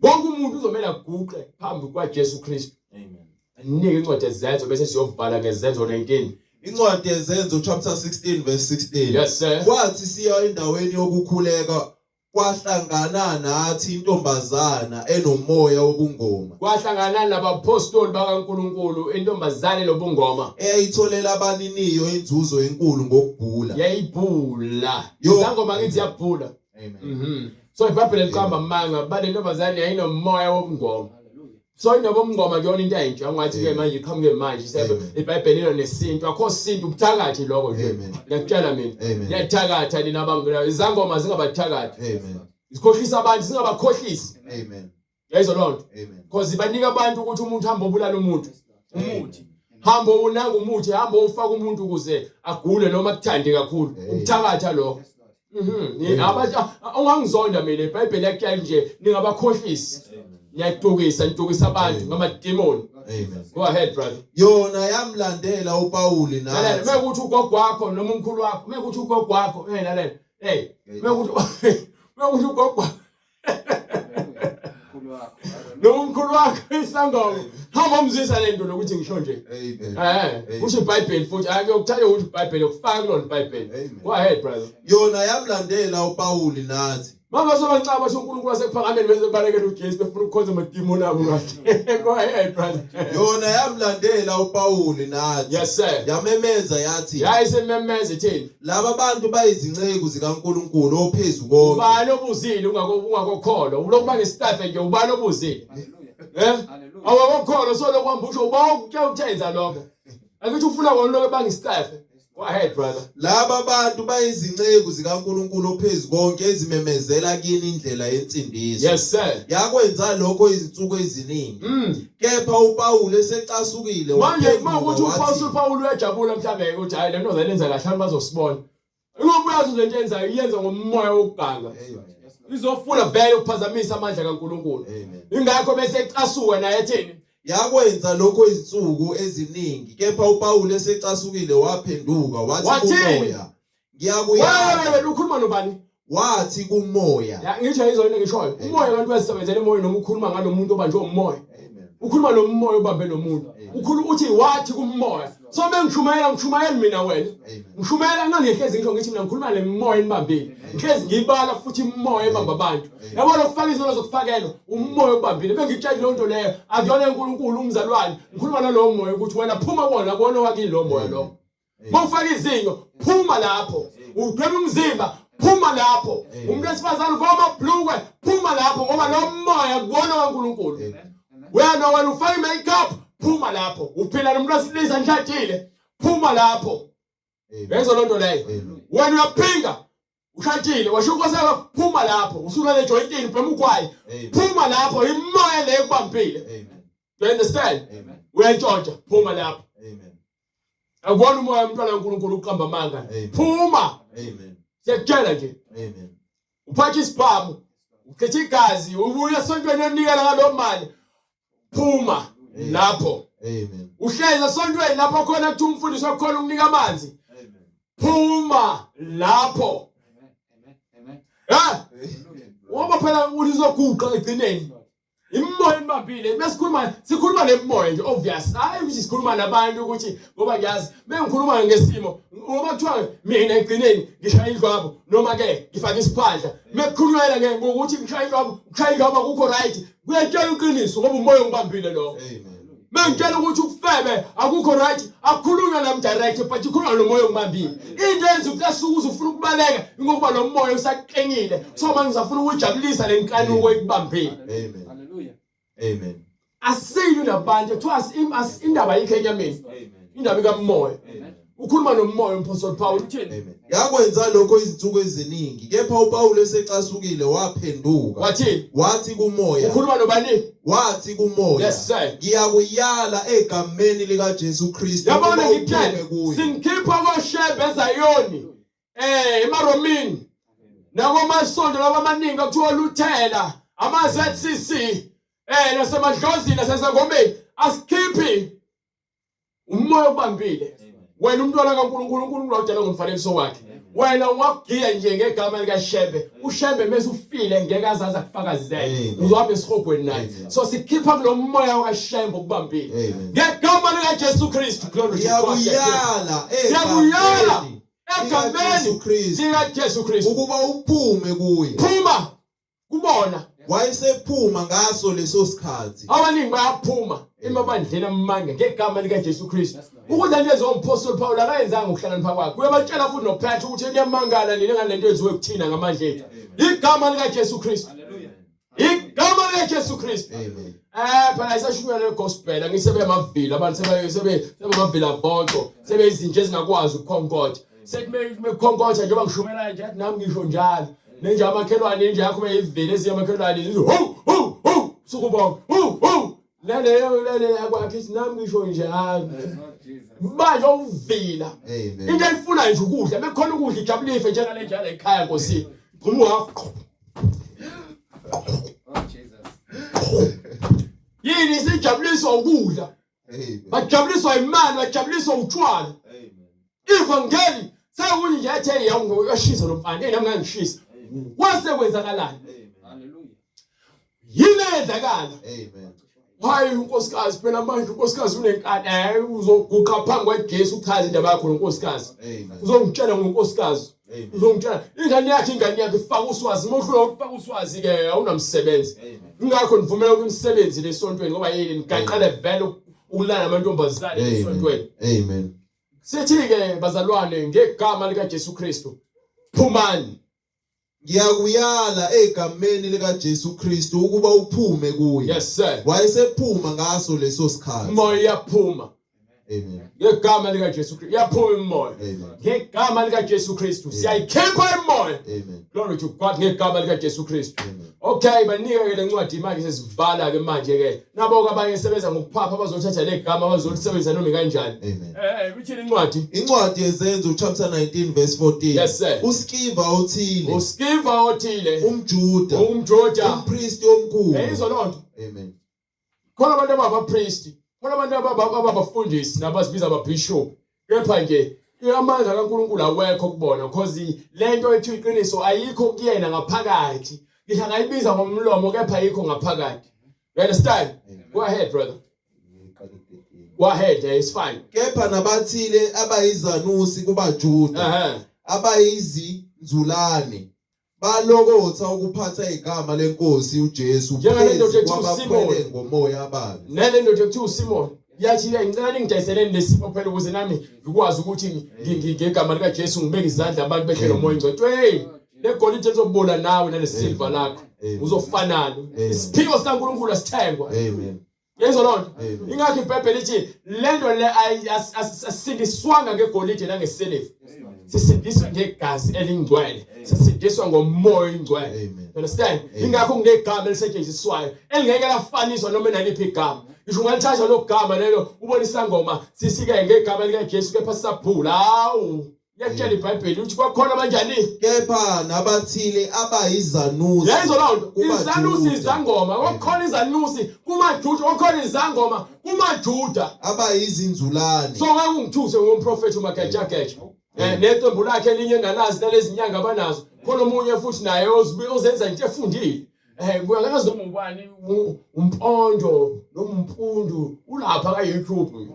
Wonke umuntu uzomela aguqe phambi kwaJesu Kristu. Amen. Anike incwadi yezenzo bese siyovala ngezenzo 19. Incwadi yezenzo chapter 16 verse 16. Yes sir. Kwathi siya endaweni yokukhuleka kwahlangana nathi intombazana enomoya wobungoma. Kwahlangana nabapostoli bakaNkuluNkulu intombazane lobungoma. Eyayitholela abaniniyo inzuzo enkulu ngokubhula. Yayibhula. Izangoma ngithi yabhula. Amen. So iBhayibheli liqamba amanga bale ntombazane yayinomoya wobungoma. So indaba yobungoma kuyona into entsha ungathi ke manje iqhamuke manje iBhayibheli ilo nesintu akho sintu ubuthakathi lokho nje. Ngiyakutshela mina. Niyathakatha nina abangena izangoma zingabathakathi. Amen. Zikhohlisa abantu zingabakhohlisi. Amen. Yayizwa loo nto. Amen. Because banika abantu ukuthi umuntu hamba obulala umuntu. Umuthi. Hamba unanga umuthi, hamba ufaka umuntu ukuze agule noma akuthande kakhulu. Ukuthakatha lokho. Abantu ungangizonda mina iBhayibheli yakutshela nje ningabakhohlisi. Niyadukisa, nidukisa abantu ngamademoni. Amen. Go ahead brother. Yona yamlandela uPawuli Lalela, nathi. mekuthi ugogo wakho noma umkhulu wakho, mekuthi ugogo wakho, hey lalela. Hey, mekuthi ugogo noma umkhulu wakho isangoma. Hamba umzisa lento lokuthi ngisho nje. Amen. Kusho iBhayibheli futhi akuyokuthatha ukuthi iBhayibheli ukufaka kulona iBhayibheli. Amen. Go ahead brother. Yona yamlandela uPawuli nathi. Mama sobancaba basho uNkulunkulu wasekuphakameni bese balekela uJesu befuna ukukhonza amadimoni abo kahle. Go ahead brother. Yona yamlandela uPawuli nathi. Yes sir. Yamemeza yathi. Yayisememeza ithini? Laba bantu bayizinceku zikaNkulunkulu ophezulu konke. Ubani obuzile ungakokholwa? Ulokuba nesistaff nje ubani obuzile? Eh? Awakokholwa so lokuhamba usho uba ukuthenza lokho. Akithi ufuna wona lokho bangistaff. Go ahead brother. Laba bantu bayizinceku zikaNkulunkulu ophezulu konke ezimemezela kini indlela yensindiso. Yes sir. Yakwenza lokho izinsuku eziningi. Kepha uPawulu esecasukile Manje mawukuthi uPawulu uPawulu uyajabula mhlambe ukuthi hayi lento zalenza kahle abantu bazosibona. Ngoba uyazi lento yenzayo iyenza ngomoya wokuganga. Izofuna vele ukuphazamisa amandla kaNkulunkulu. Ingakho bese ecasuka naye ethini? Yakwenza lokho izinsuku eziningi kepha uPawulu esecasukile waphenduka wathi kumoya ngiyakuyala. Wena ukhuluma nobani? Wathi kumoya. Ngisho yizo into ngishoyo. Umoya abantu bayasebenzela emoya noma ukhuluma ngalomuntu obanjwe umoya. Ukhuluma nomoya obambe lo muntu. Ukhuluma uthi wathi kumoya. So bengishumayela ngishumayela mina wena. Ngishumayela ngangihlezi ngisho ngithi mina ngikhuluma nemoya enibambile. Ngihlezi ngibala futhi imoya ebamba abantu. Yabona ukufaka izinto zokufakelwa umoya obambile. Bengitshela leyo nto leyo akuyona uNkulunkulu umzalwane. Ngikhuluma nalowo moya ukuthi wena phuma kuwona kuwona wakini lo moya lo. Mawufaka izinyo phuma lapho. Udweba umzimba phuma lapho. Umuntu wesifazane ufaka amabhlukwe phuma lapho ngoba lo moya kuwona kaNkulunkulu. Wena wena ufaka i-makeup Phuma lapho. Uphila nomuntu wesilisa nishadile. Phuma lapho. Yenza lonto leyo. Wena uyaphinga. Ushadile, washo inkosi yakho phuma lapho. Usulale ejoyintini ubhema ugwayi. Phuma lapho imoya leyo ekubambile. Amen. Do you understand? Amen. Uyantshontsha, phuma lapho. Amen. Akubona umoya womntwana kaNkulunkulu uqamba amanga. Amen. Phuma. Amen. Siyakutshela nje. Amen. Uphatha isibhamu, uchitha igazi, ubuya esontweni yonikela ngalo mali. Phuma lapho. Amen. Uhlezi esontweni lapho khona kuthiwa umfundisi wakhona ukunika amanzi. Amen. Phuma lapho. Amen. Amen. Ha? Amen. Ngoba phela ulizoguqa egcineni. Imimoya enibambile mesikhuluma sikhuluma nemimoya nje obvious hayi ukuthi sikhuluma nabantu ukuthi ngoba ngiyazi mengikhuluma ngesimo ngoba kuthiwa mina egcineni ngishaya indlwabo noma ke ngifake isiphandla mekukhulunywa ke ngokuthi ngishaya indlwabo ukushaya indlwabo akukho right kuyatshela iqiniso ngoba umoya ungibambile lo Amen. Mengitshela ukuthi ukufebe akukho right akukhulunywa nami direct but ikhulunywa nomoya ongibambile. Into yenza ucasuka uze ufuna ukubaleka ingokuba lo moya usaqinile. So manje usafuna ukujabulisa le nkanuko ekubambile. Amen. Hallelujah. Amen. Asiyini nabantu kuthiwa indaba ayikho enyameni. Amen. Indaba ikamoya. Amen. Ukhuluma nomoya umpostoli Paul uthini? Amen. Yakwenza lokho izinsuku eziningi kepha uPawulu esecasukile waphenduka Wathini? wathi kumoya Ukhuluma nobani? wathi kumoya Yes sir. ngiyakuyala egameni likaJesu Kristu Yabona ukuba ngikutshele uphume kuye singikhipha koshembe eZayoni emaRomini nakomasonto laba amaningi akuthiwa Luthela ama ZCC nasemadlozini nasezangomeni asikhiphi umoya obambile wena umntwana kaNkulunkulu uNkulunkulu wakudala ngomfanekiso wakhe wena ungakugiya nje ngegama likaShembe uShembe mase ufile ngeke azazi akufakazele Amen. uzohamba esihogweni naye Amen. so sikhipha kulo moya kaShembe okubambile Amen. ngegama likaJesu Kristu glory to God ngiyakuyala Siyakuyala egameni egameni likaJesu Kristu likaJesu Kristu ukuba uphume kuye phuma kubona wayesephuma ngaso leso sikhathi abaningi bayaphuma emabandleni amanga ngegama likaJesu Kristu Yes, Lord. ukuthi lento yenziwa umpostoli Paul akayenzanga ngokuhlakanipha kwakhe uyabatshela futhi noPetru ukuthi niyamangala nina ngalento yenziwe kuthina ngamandla ethu igama likaJesu Kristu Hallelujah. igama likaJesu Kristu Amen. Phela isashunyelwe le gospel angisebe amavila abantu sebe sebe sebamavila bonke sebeyizinto ezingakwazi ukukhonkotha sethi mekukhonkotha njengoba ngishumela nje athi nami ngisho njalo nenje amakhelwane inje yakho beyivile ezinye amakhelwane zithi hu hu hu sukubonga hu hu leleyo lele yakwakhe ithi nami ngisho njalo Lord Jesus. manje uvila Amen. into eyifunayo nje ukudla mekukhona ukudla ijabulife njengale njalo ekhaya nkosini gquma uhafu Oh Jesus. yini isijabuliswa ukudla Amen. bajabuliswa imali bajabuliswa utshwala Amen. ivangeli sekuyi nje ethe yashisa lo mfana nami ngangishisa kwase kwenzakalani Amen. Hallelujah. yini eyenzakala Amen. hayi unkosikazi phela manje unkosikazi unenkani uzoguqa phambi kwaJesu uchaze indaba yakho nonkosikazi Amen. uzongitshela ngonkosikazi Amen. uzongitshela ingane yakhe ifaka uswazi uma uhlula ukufaka uswazi ke awunamsebenzi Amen. ingakho nivumela ukuthi lesontweni ngoba yini nigaqale vele ukulala namantombazane esontweni Amen. Amen. sithi ke bazalwane ngegama likaJesu Kristu phumani Ngiyakuyala egameni likaJesu Kristu ukuba uphume kuye. yes sir Wayesephuma ngaso leso sikhathi. umoya iyaphuma Amen. ngegama likaJesu Kristu iyaphuma imimoya Amen. ngegama likaJesu Kristu siyayikhipha imimoya Amen. glory to God ngegama likaJesu Kristu Amen. Okay banika ke lencwadi manje sesivala ke manje ke nabo ke abanye sebenza ngokuphapha bazothatha legama bazolisebenzisa noma kanjani Amen. ithini incwadi Incwadi yeZenzo chapter 19 verse 14. Yes, sir. Uskiva othile, uSkiva othile umJuda, umJuda umpristi omkhulu. yayizwa lonto Amen. khona abantu ababapristi khona abantu ababafundisi nabazibiza ababishop kepha nje amandla kaNkulunkulu awekho kubona because lento ethi iqiniso ayikho kuyena ngaphakathi ngisho angayibiza ngomlomo kepha ayikho ngaphakathi you understand Amen. go ahead brother go ahead it's fine Kepha nabathile abayizanusi kubaJuda, abayizinzulane balokotha ukuphatha igama lenkosi uJesu Njengale ndoda phezu ethiwa kwabakhwele uSimoni. ngomoya ababi. Nale ndoda ekuthiwa uSimon yathi ke ngicela ningidayiseleni lesipho phela ukuze nami ngikwazi ukuthi ngegama likaJesu ngibeke izandla abantu behle nomoya ongcwele hey le golide lizobola nawe nale silver lakho Amen. uzofanana Amen. isiphiwo sikaNkulunkulu asithengwa Amen. Yezwa loo nto. Ingakho iBhayibheli lithi le nto le asisindiswanga ngegolide nangesiliva. Sisindiswa ngegazi elingcwele. Sisindiswa ngomoya oyingcwele. Understand? Ingakho kunegama elisetshenziswayo elingeke lafaniswa noma naliphi igama. Ngisho ungalithatha lo gama lelo ubona isangoma sisike ngegama likaJesu kepha sisabhula. Hawu. Liyakutshela iBhayibheli ukuthi kwakhona abanjani? Kepha nabathile abayizanusi. Yayizwa loo nto. Izanusi izangoma, kwakukhona izanusi kumaJuda, kwakukhona izangoma kumaJuda. Abayizinzulane. So ngeke ungithuse ngomprofethi uMagejageja. Eh neqembu lakhe elinye engalazi nalezi nyanga abanazo. Khona omunye futhi naye ozenza into efundile. Eh kuyakazi noma ubani umpondo noma umpundu ulapha ka YouTube.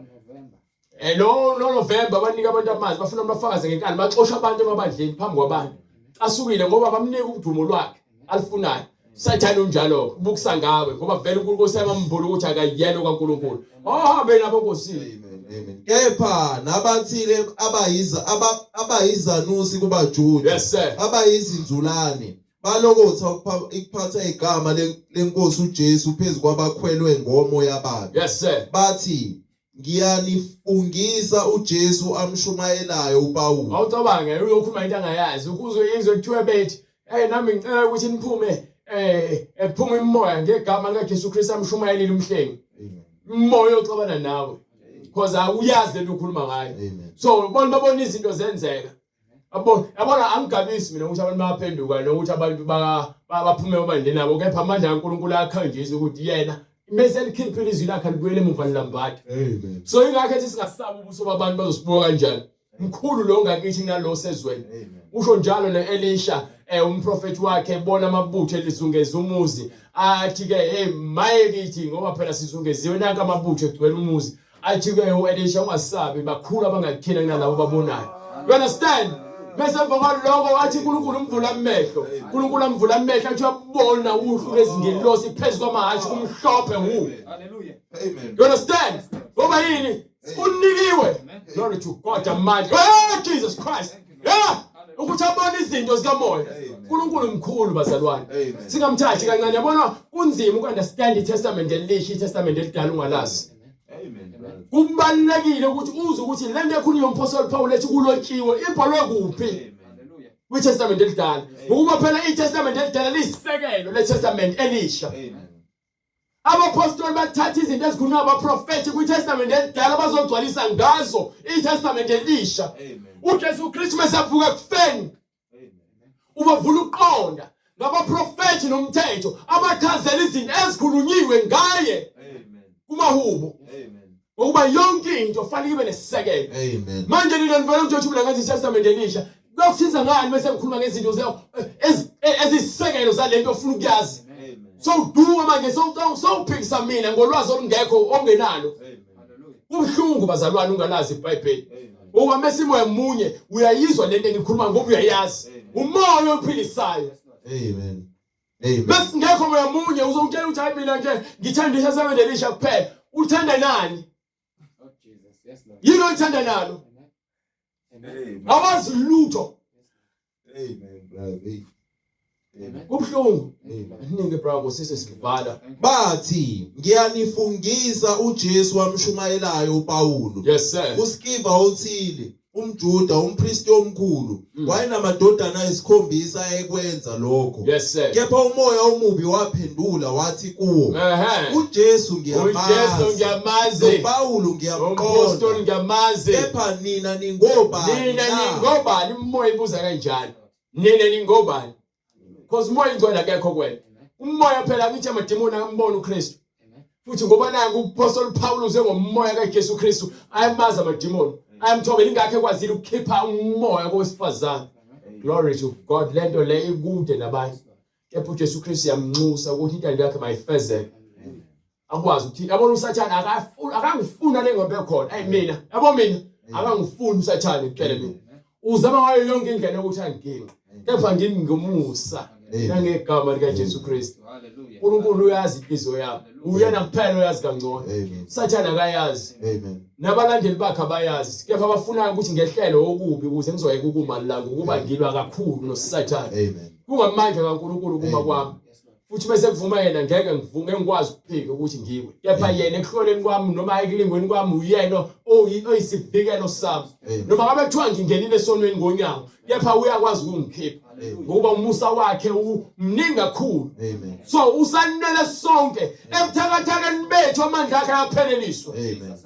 Eh lo no November banika abantu amanzi bafuna abafakaze ngenkani baxosha abantu emabandleni phambi kwabantu. Asukile ngoba bamnika udumo lwakhe alifunayo. Sathane unjalo ubukisa ngawe ngoba vele uNkulunkulu seyamambula ukuthi akayena kaNkulunkulu. Ahambe nabo Nkosi. Amen. Amen. Kepha nabathile abayiza abayizanusi kubaJuda. Yes sir. Abayizinzulane balokotha ukuphatha igama lenkosi uJesu phezu kwabakhwelwe ngomoya ababi. Yes sir. Bathi Ngiyanifungisa uJesu amshumayelayo uPawulu. Awucabange uyokhuluma into angayazi ukuzwe izwe kuthiwe bethi hey nami ngicela ukuthi niphume eh ephuma imimoya ngegama likaJesu Kristu amshumayelile umhlengi. Umoya oxabana nawe. Because awuyazi lento okhuluma ngayo. So bona babona izinto zenzeka. Yabo, yabona angigabisi mina ukuthi abantu bayaphenduka nokuthi abantu baphume ebandleni abo kepha amandla kaNkulunkulu ayakhanjisa ukuthi yena mese elikhiphile izwi lakhe alibuyele emuva lilambatha. Amen. So ingakho ethi singasabi ubuso babantu bazosibuka kanjani. Mkhulu lo ngakithi kunalo osezweni. Usho njalo noElisha umprofeti wakhe ebona amabutho elizungeza umuzi athi ke hey maye kithi ngoba phela sizungeziwe nanka amabutho egcwele umuzi. Athi ke uElisha ungasabi bakhulu abangakuthina kunalabo babonayo. You understand? Bese emva kwaloko athi uNkulunkulu umvula amehlo. uNkulunkulu amvula amehlo athi uyabona uhlu lwezingelosi phezu kwamahhashi kumhlophe hu. Hallelujah. Amen. You understand? Ngoba yini? Unikiwe. Glory to God amandla. Oh Jesus Christ. Yeah. Ukuthi abone izinto zikamoya. uNkulunkulu mkhulu bazalwane. Singamthathi kancane yabona kunzima ukunderstand iTestament elisha iTestament elidala ungalazi. Amen. Kubalulekile ukuthi uze ukuthi le nto ekhulunywa umphostoli Paul ethi kulotshiwe ibhalwe kuphi kwiTestament elidala. Ngokuba phela iTestament elidala liyisisekelo leTestament elisha. Amen. Abaphostoli bathatha izinto ezikhulunywa abaprofethi kwiTestament elidala bazogcwalisa ngazo iTestament elisha. UJesu Kristu mesavuka ekufeni ubavula ukuqonda ngabaprofethi nomthetho abachazela izinto ezikhulunyiwe ngaye kumahubo ngokuba yonke into fanele ibe nesisekelo Amen. manje nina nivele nje mina ngathi iTestament elisha kuyokusiza ngani bese ngikhuluma ngezinto ezisisekelo zalento ofuna ukuyazi sowuduka manje sowuphikisa mina ngolwazi olungekho ongenalo kubuhlungu bazalwane ungalazi iBhayibheli Uma mesimoya munye uyayizwa lento engikhuluma ngoba uyayazi. Umoya ophilisayo. Amen. Amen. Besingekho moya munye uzongitshela ukuthi hayi mina nje ngithanda iTestament elisha kuphela. Uthanda nani? Oh Jesus. Yes Lord. Yini oyithanda nalo? Amen. Awazi lutho. Amen, brother. Amen. Kubuhlungu. Amen. Ningi bravo sise sivala. Bathi ngiyanifungisa uJesu wamshumayelayo uPawulu. Yes sir. uSkiva othile umJuda umpristi omkhulu wayenamadodana ayisikhombisa ayekwenza lokho. Yes sir. Kepha umoya omubi waphendula wathi kuwo, Ehhe. uJesu uJesu ngiyamazi, ngiyamazi. noPawulu Umpostoli ngiyamqonda, ngiyamazi. kepha nina ningobani Nina na? ningobani umoya ibuza kanjalo. Nina ningobani? Because umoya ingcwele akekho kuwena. Umoya phela ngithi amadimoni akambona uKristu. Futhi ngoba naku uPostoli Paul uze ngomoya kaJesu Kristu ayamazi amadimoni. Ayamthobela ingakho ekwazile ukukhipha umoya kowesifazane. Glory to God lento le ikude nabanye. Kepha uJesu Kristu yamnxusa ukuthi intando yakhe mayifezeke. Akwazi ukuthi yabona uSathane akafuni akangifuni le ngoba ekhona. Ayi mina, yabo mina akangifuni uSathane kuphela mina. Uzama ngayo yonke indlela yokuthi angiginqe. Kepha ngimi ngomusa nangegama likaJesu Kristu. Hallelujah. uNkulunkulu uyazi inhliziyo yami. Uyena kuphela oyazi kangcono. Amen. Sathane akayazi. Amen. Nabalandeli bakhe abayazi. Kepha bafuna ukuthi ngehlele okubi ukuze ngizoyeka ukuma la ngokuba ngilwa kakhulu noSathane. Amen. Kungamandla kaNkulunkulu kuma kwami. Futhi bese kuvuma yena ngeke ngivume ngikwazi ukuphika ukuthi ngiwe. Kepha yena ekuhloleni kwami noma ekulingweni kwami uyena oyisivikelo sami. Noma ngabe kuthiwa ngingenile esonweni ngonyawo, kepha uyakwazi ukungikhipha. Ngokuba umusa wakhe umningi kakhulu. So usanele sonke ebuthakathakeni bethu amandla akhe ayapheleliswa. Amen.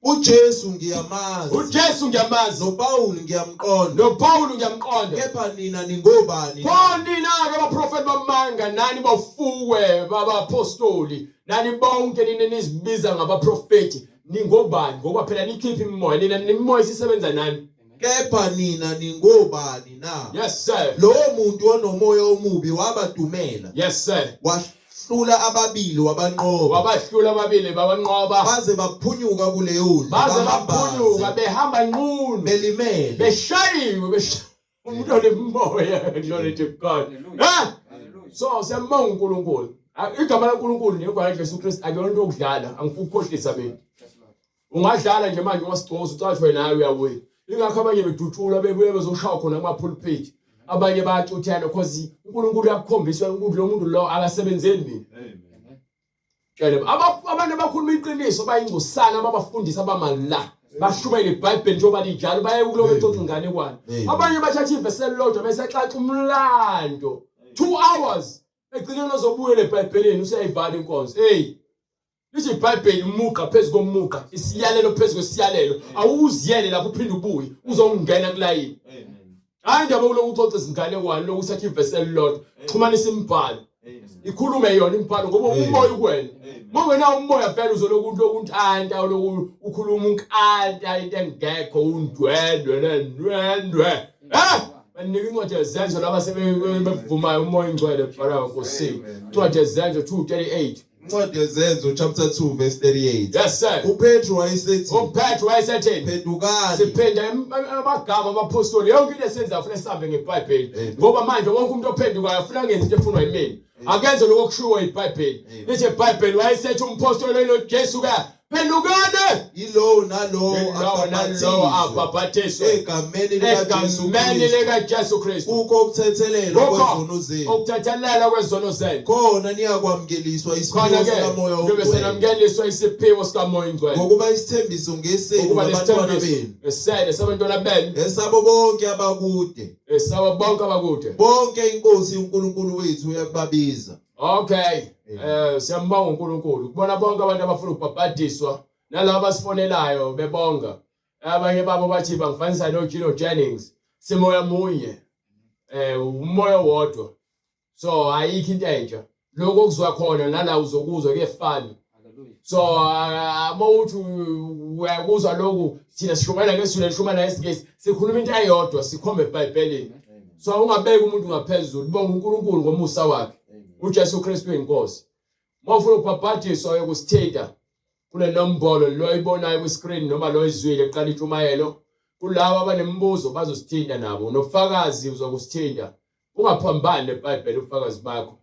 UJesu ngiyamazi. UJesu ngiyamazi. NoPawulu ngiyamqonda. NoPawulu ngiyamqonda. Kepha nina ningobani? Pho nina-ke abaprofeti bamanga nani bafuwe babapostoli nani bonke nina nizibiza ngabaprofeti ningobani ngoba phela nikhipha imimoya nina nimimoya isisebenza nani. Kepha nina ningobani na? Yes sir. Lowo muntu onomoya omubi wabadumela. Yes sir. Wahlula ababili wabanqoba. Wabahlula ababili babanqoba. Baze baphunyuka kuleyo ndlu. Baze baphunyuka behamba nqunu. Belimele. Beshayiwe umuntu onemoya glory to God. Eh? So siyambonga uNkulunkulu. Igama laNkulunkulu negama laJesu Kristu akuyona into yokudlala, angifuni ukukhohlisa mina. Ungadlala nje manje ungasigcoza ucashwe nawe uyawina. Ingakho abanye bedutshulwa bebuye bezoshawa khona kuma-pulpit. Abanye bayacuthela because uNkulunkulu uyakukhombisa ukuthi lo muntu lo akasebenzeli mina. Tshele abantu abakhuluma iqiniso bayingcosana ababafundisi abamala bashumele iBhayibheli njengoba linjalo baye kulowo bexoxa inganekwane. Abanye bathatha ivesi elilodwa bese exaxa umlando 2 hours egcineni ozobuyela eBhayibhelini useyayivala inkonzo. Hey Lithi iBhayibheli umugqa phezu komugqa, isiyalelo phezu kwesiyalelo. Awuziyele lapho uphinde ubuye uzongena kulayini. Hayi indaba kuloku uxoxa izinganekwane lokhu uthatha ivesi elilodwa. Xhumanisa imibhalo. Ikhulume yona imibhalo ngoba umoya ukwena. Uma ungenawo umoya vele uzoloku uloku untanta uloku ukhuluma unkanta into engekho undwendwe nendwendwe. Eh! Banika incwadi yezenzo laba sebevumayo umoya ingcwele bhala Nkosi. Incwadi yezenzo 2:38. Incwadi yeZenzo chapter 2 verse 38. Yes sir. UPetru wayesethi UPetru wayesethini? Phendukani. Siphinda amagama abaphostoli yonke into esenza ufuna sihambe ngeBhayibheli. Ngoba manje wonke umuntu ophendukayo ufuna ngenze into efunwa yimina. Akenze lokho okushiwo iBhayibheli. Lithi iBhayibheli wayesethi umphostoli noJesu ka phendukani. Yilowo nalowo Yilowo nalowo abhabhathiswe egameni likaJesu egameni Kristu likaJesu Kristu. kukho ukuthethelelwa Kukho kwezono zenu ukuthethelelwa kwezono zenu. khona niyakwamukeliswa isiphiwo Khona ke sikamoya njengoba ongcwele senamukeliswa isiphiwo sikaMoya Ongcwele. ngokuba isithembiso ngesenu Ngokuba nabantwana lesithembiso benu esele sabantwana benu esabo bonke abakude esabo bonke abakude. bonke inkosi uNkulunkulu wethu uyakubabiza Okay. Siyambonga uNkulunkulu. Kubona bonke abantu abafuna ukubhabhadiswa nalabo abasifonelayo bebonga. Abanye babo bathi bangifanisa noGino Jennings. Simoya munye. Umoya wodwa. So ayikho into entsha. Lokho okuzwa khona nala uzokuzwa kuyefana. So uma uthi uyakuzwa lokhu thina sishumayela ngesizulu eshumayela ngesingisi sikhuluma into eyodwa sikhombe eBhayibhelini. So ungabeki umuntu ngaphezulu bonga uNkulunkulu ngomusa wakhe. uJesu Kristu uyinkosi. Uma ufuna ukubhabhadiswa uyokusithinta kule nombolo lo oyibonayo kwi-screen noma lo oyizwile kuqala intshumayelo. Kulabo abanemibuzo bazosithinta nabo. Nobufakazi uzokusithinta. Ungaphambani neBhayibheli ubufakazi bakho.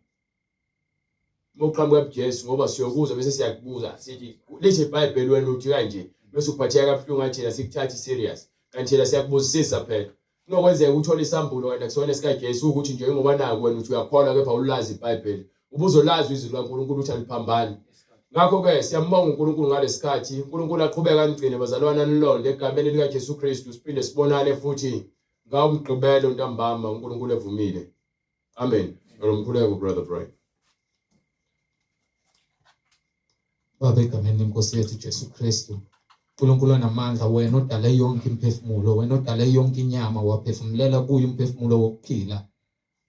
Uma uqhamuka kuJesu ngoba siyokuzwa bese siyakubuza sithi lithi iBhayibheli wena uthi kanje bese uphatheka kabuhlungu ngathi thina sikuthatha serious kanti thina siyakubuzisisa phela. Kunokwenzeka uthole isambulo kanti akusona esikaJesu ukuthi nje ngoba naku wena uthi uyakholwa kepha awulazi iBhayibheli. Ubuzolazi izwi likaNkulunkulu ukuthi aliphambani. Ngakho-ke siyambonga uNkulunkulu ngalesikhathi. uNkulunkulu aqhubeke anigcine bazalwane anilonde egameni likaJesu Kristu siphinde sibonane futhi ngawo uMgqibelo ntambama uNkulunkulu evumile. Amen. Ngomkhuleko brother Brian. Baba egameni lenkosi yethu Jesu Kristu. uNkulunkulu onamandla wena odale yonke imiphefumulo wena odale yonke inyama waphefumulela kuyo umphefumulo wokuphila.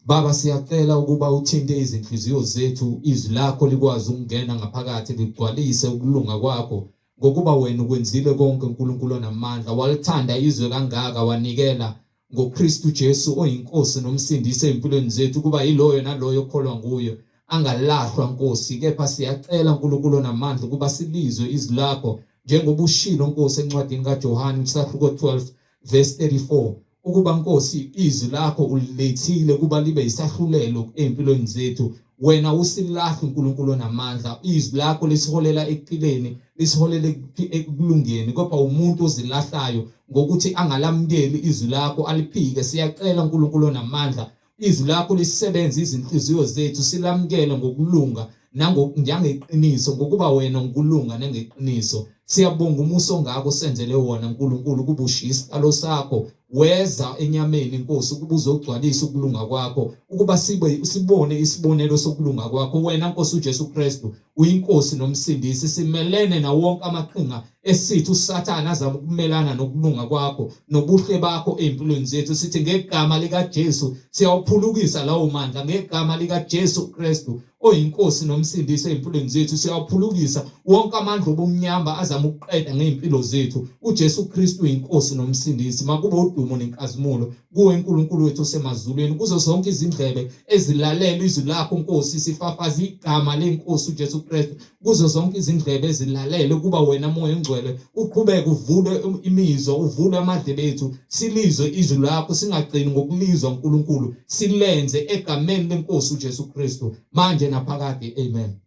Baba siyacela ukuba uthinte izinhliziyo zethu izwi lakho likwazi ukungena ngaphakathi ligcwalise ukulunga kwakho ngokuba wena ukwenzile konke uNkulunkulu onamandla walithanda izwe kangaka wanikela ngoKristu Jesu oyiNkosi noMsindisi ezimpilweni zethu ukuba yiloyo naloyo okholwa nguye angalahlwa Nkosi kepha siyacela uNkulunkulu onamandla ukuba silizwe izwi lakho njengoba ushilo Nkosi encwadini kaJohane isahluko 12 verse 34 ukuba Nkosi izwi lakho ulilethile ukuba libe yisahlulelo ezimpilweni zethu wena usilahla uNkulunkulu onamandla izwi lakho lisiholela ekuphileni lisiholela ekulungeni kodwa umuntu ozilahlayo ngokuthi angalamukeli izwi lakho aliphike siyacela uNkulunkulu onamandla Izwi lakho lisebenze izinhliziyo zethu silamukele ngokulunga nangeqiniso ngokuba wena ngokulunga nangeqiniso. Siyabonga umusa ongako senzele wona Nkulunkulu ukuba ushiye isiqalo sakho weza enyameni Nkosi ukuba uzogcwalisa ukulunga kwakho ukuba sibe sibone isibonelo sokulunga kwakho wena Nkosi uJesu Kristu uyiNkosi nomsindisi simelene nawonke amaqhinga esithi uSathane azama ukumelana nokulunga kwakho nobuhle bakho ezimpilweni zethu sithi ngegama likaJesu siyawuphulukisa lawo mandla ngegama likaJesu Kristu oyiNkosi nomsindisi ezimpilweni zethu siyawaphulukisa wonke amandla obumnyama azama ukuqeda ngey'mpilo zethu uJesu Kristu uyiNkosi nomsindisi makube udumo nenkazimulo kuwe uNkulunkulu wethu osemazulwini kuzo zonke izindlebe ezilalela izwi lakho Nkosi sifafaza igama lenkosi uJesu Kristu kuzo zonke izindlebe ezilalele ukuba wena Moya oNgcwele uqhubeke uvule imizwa uvule amadlebe ethu silizwe izwi lakho singagcini ngokulizwa uNkulunkulu silenze egameni lenkosi uJesu Kristu manje naphakade amen.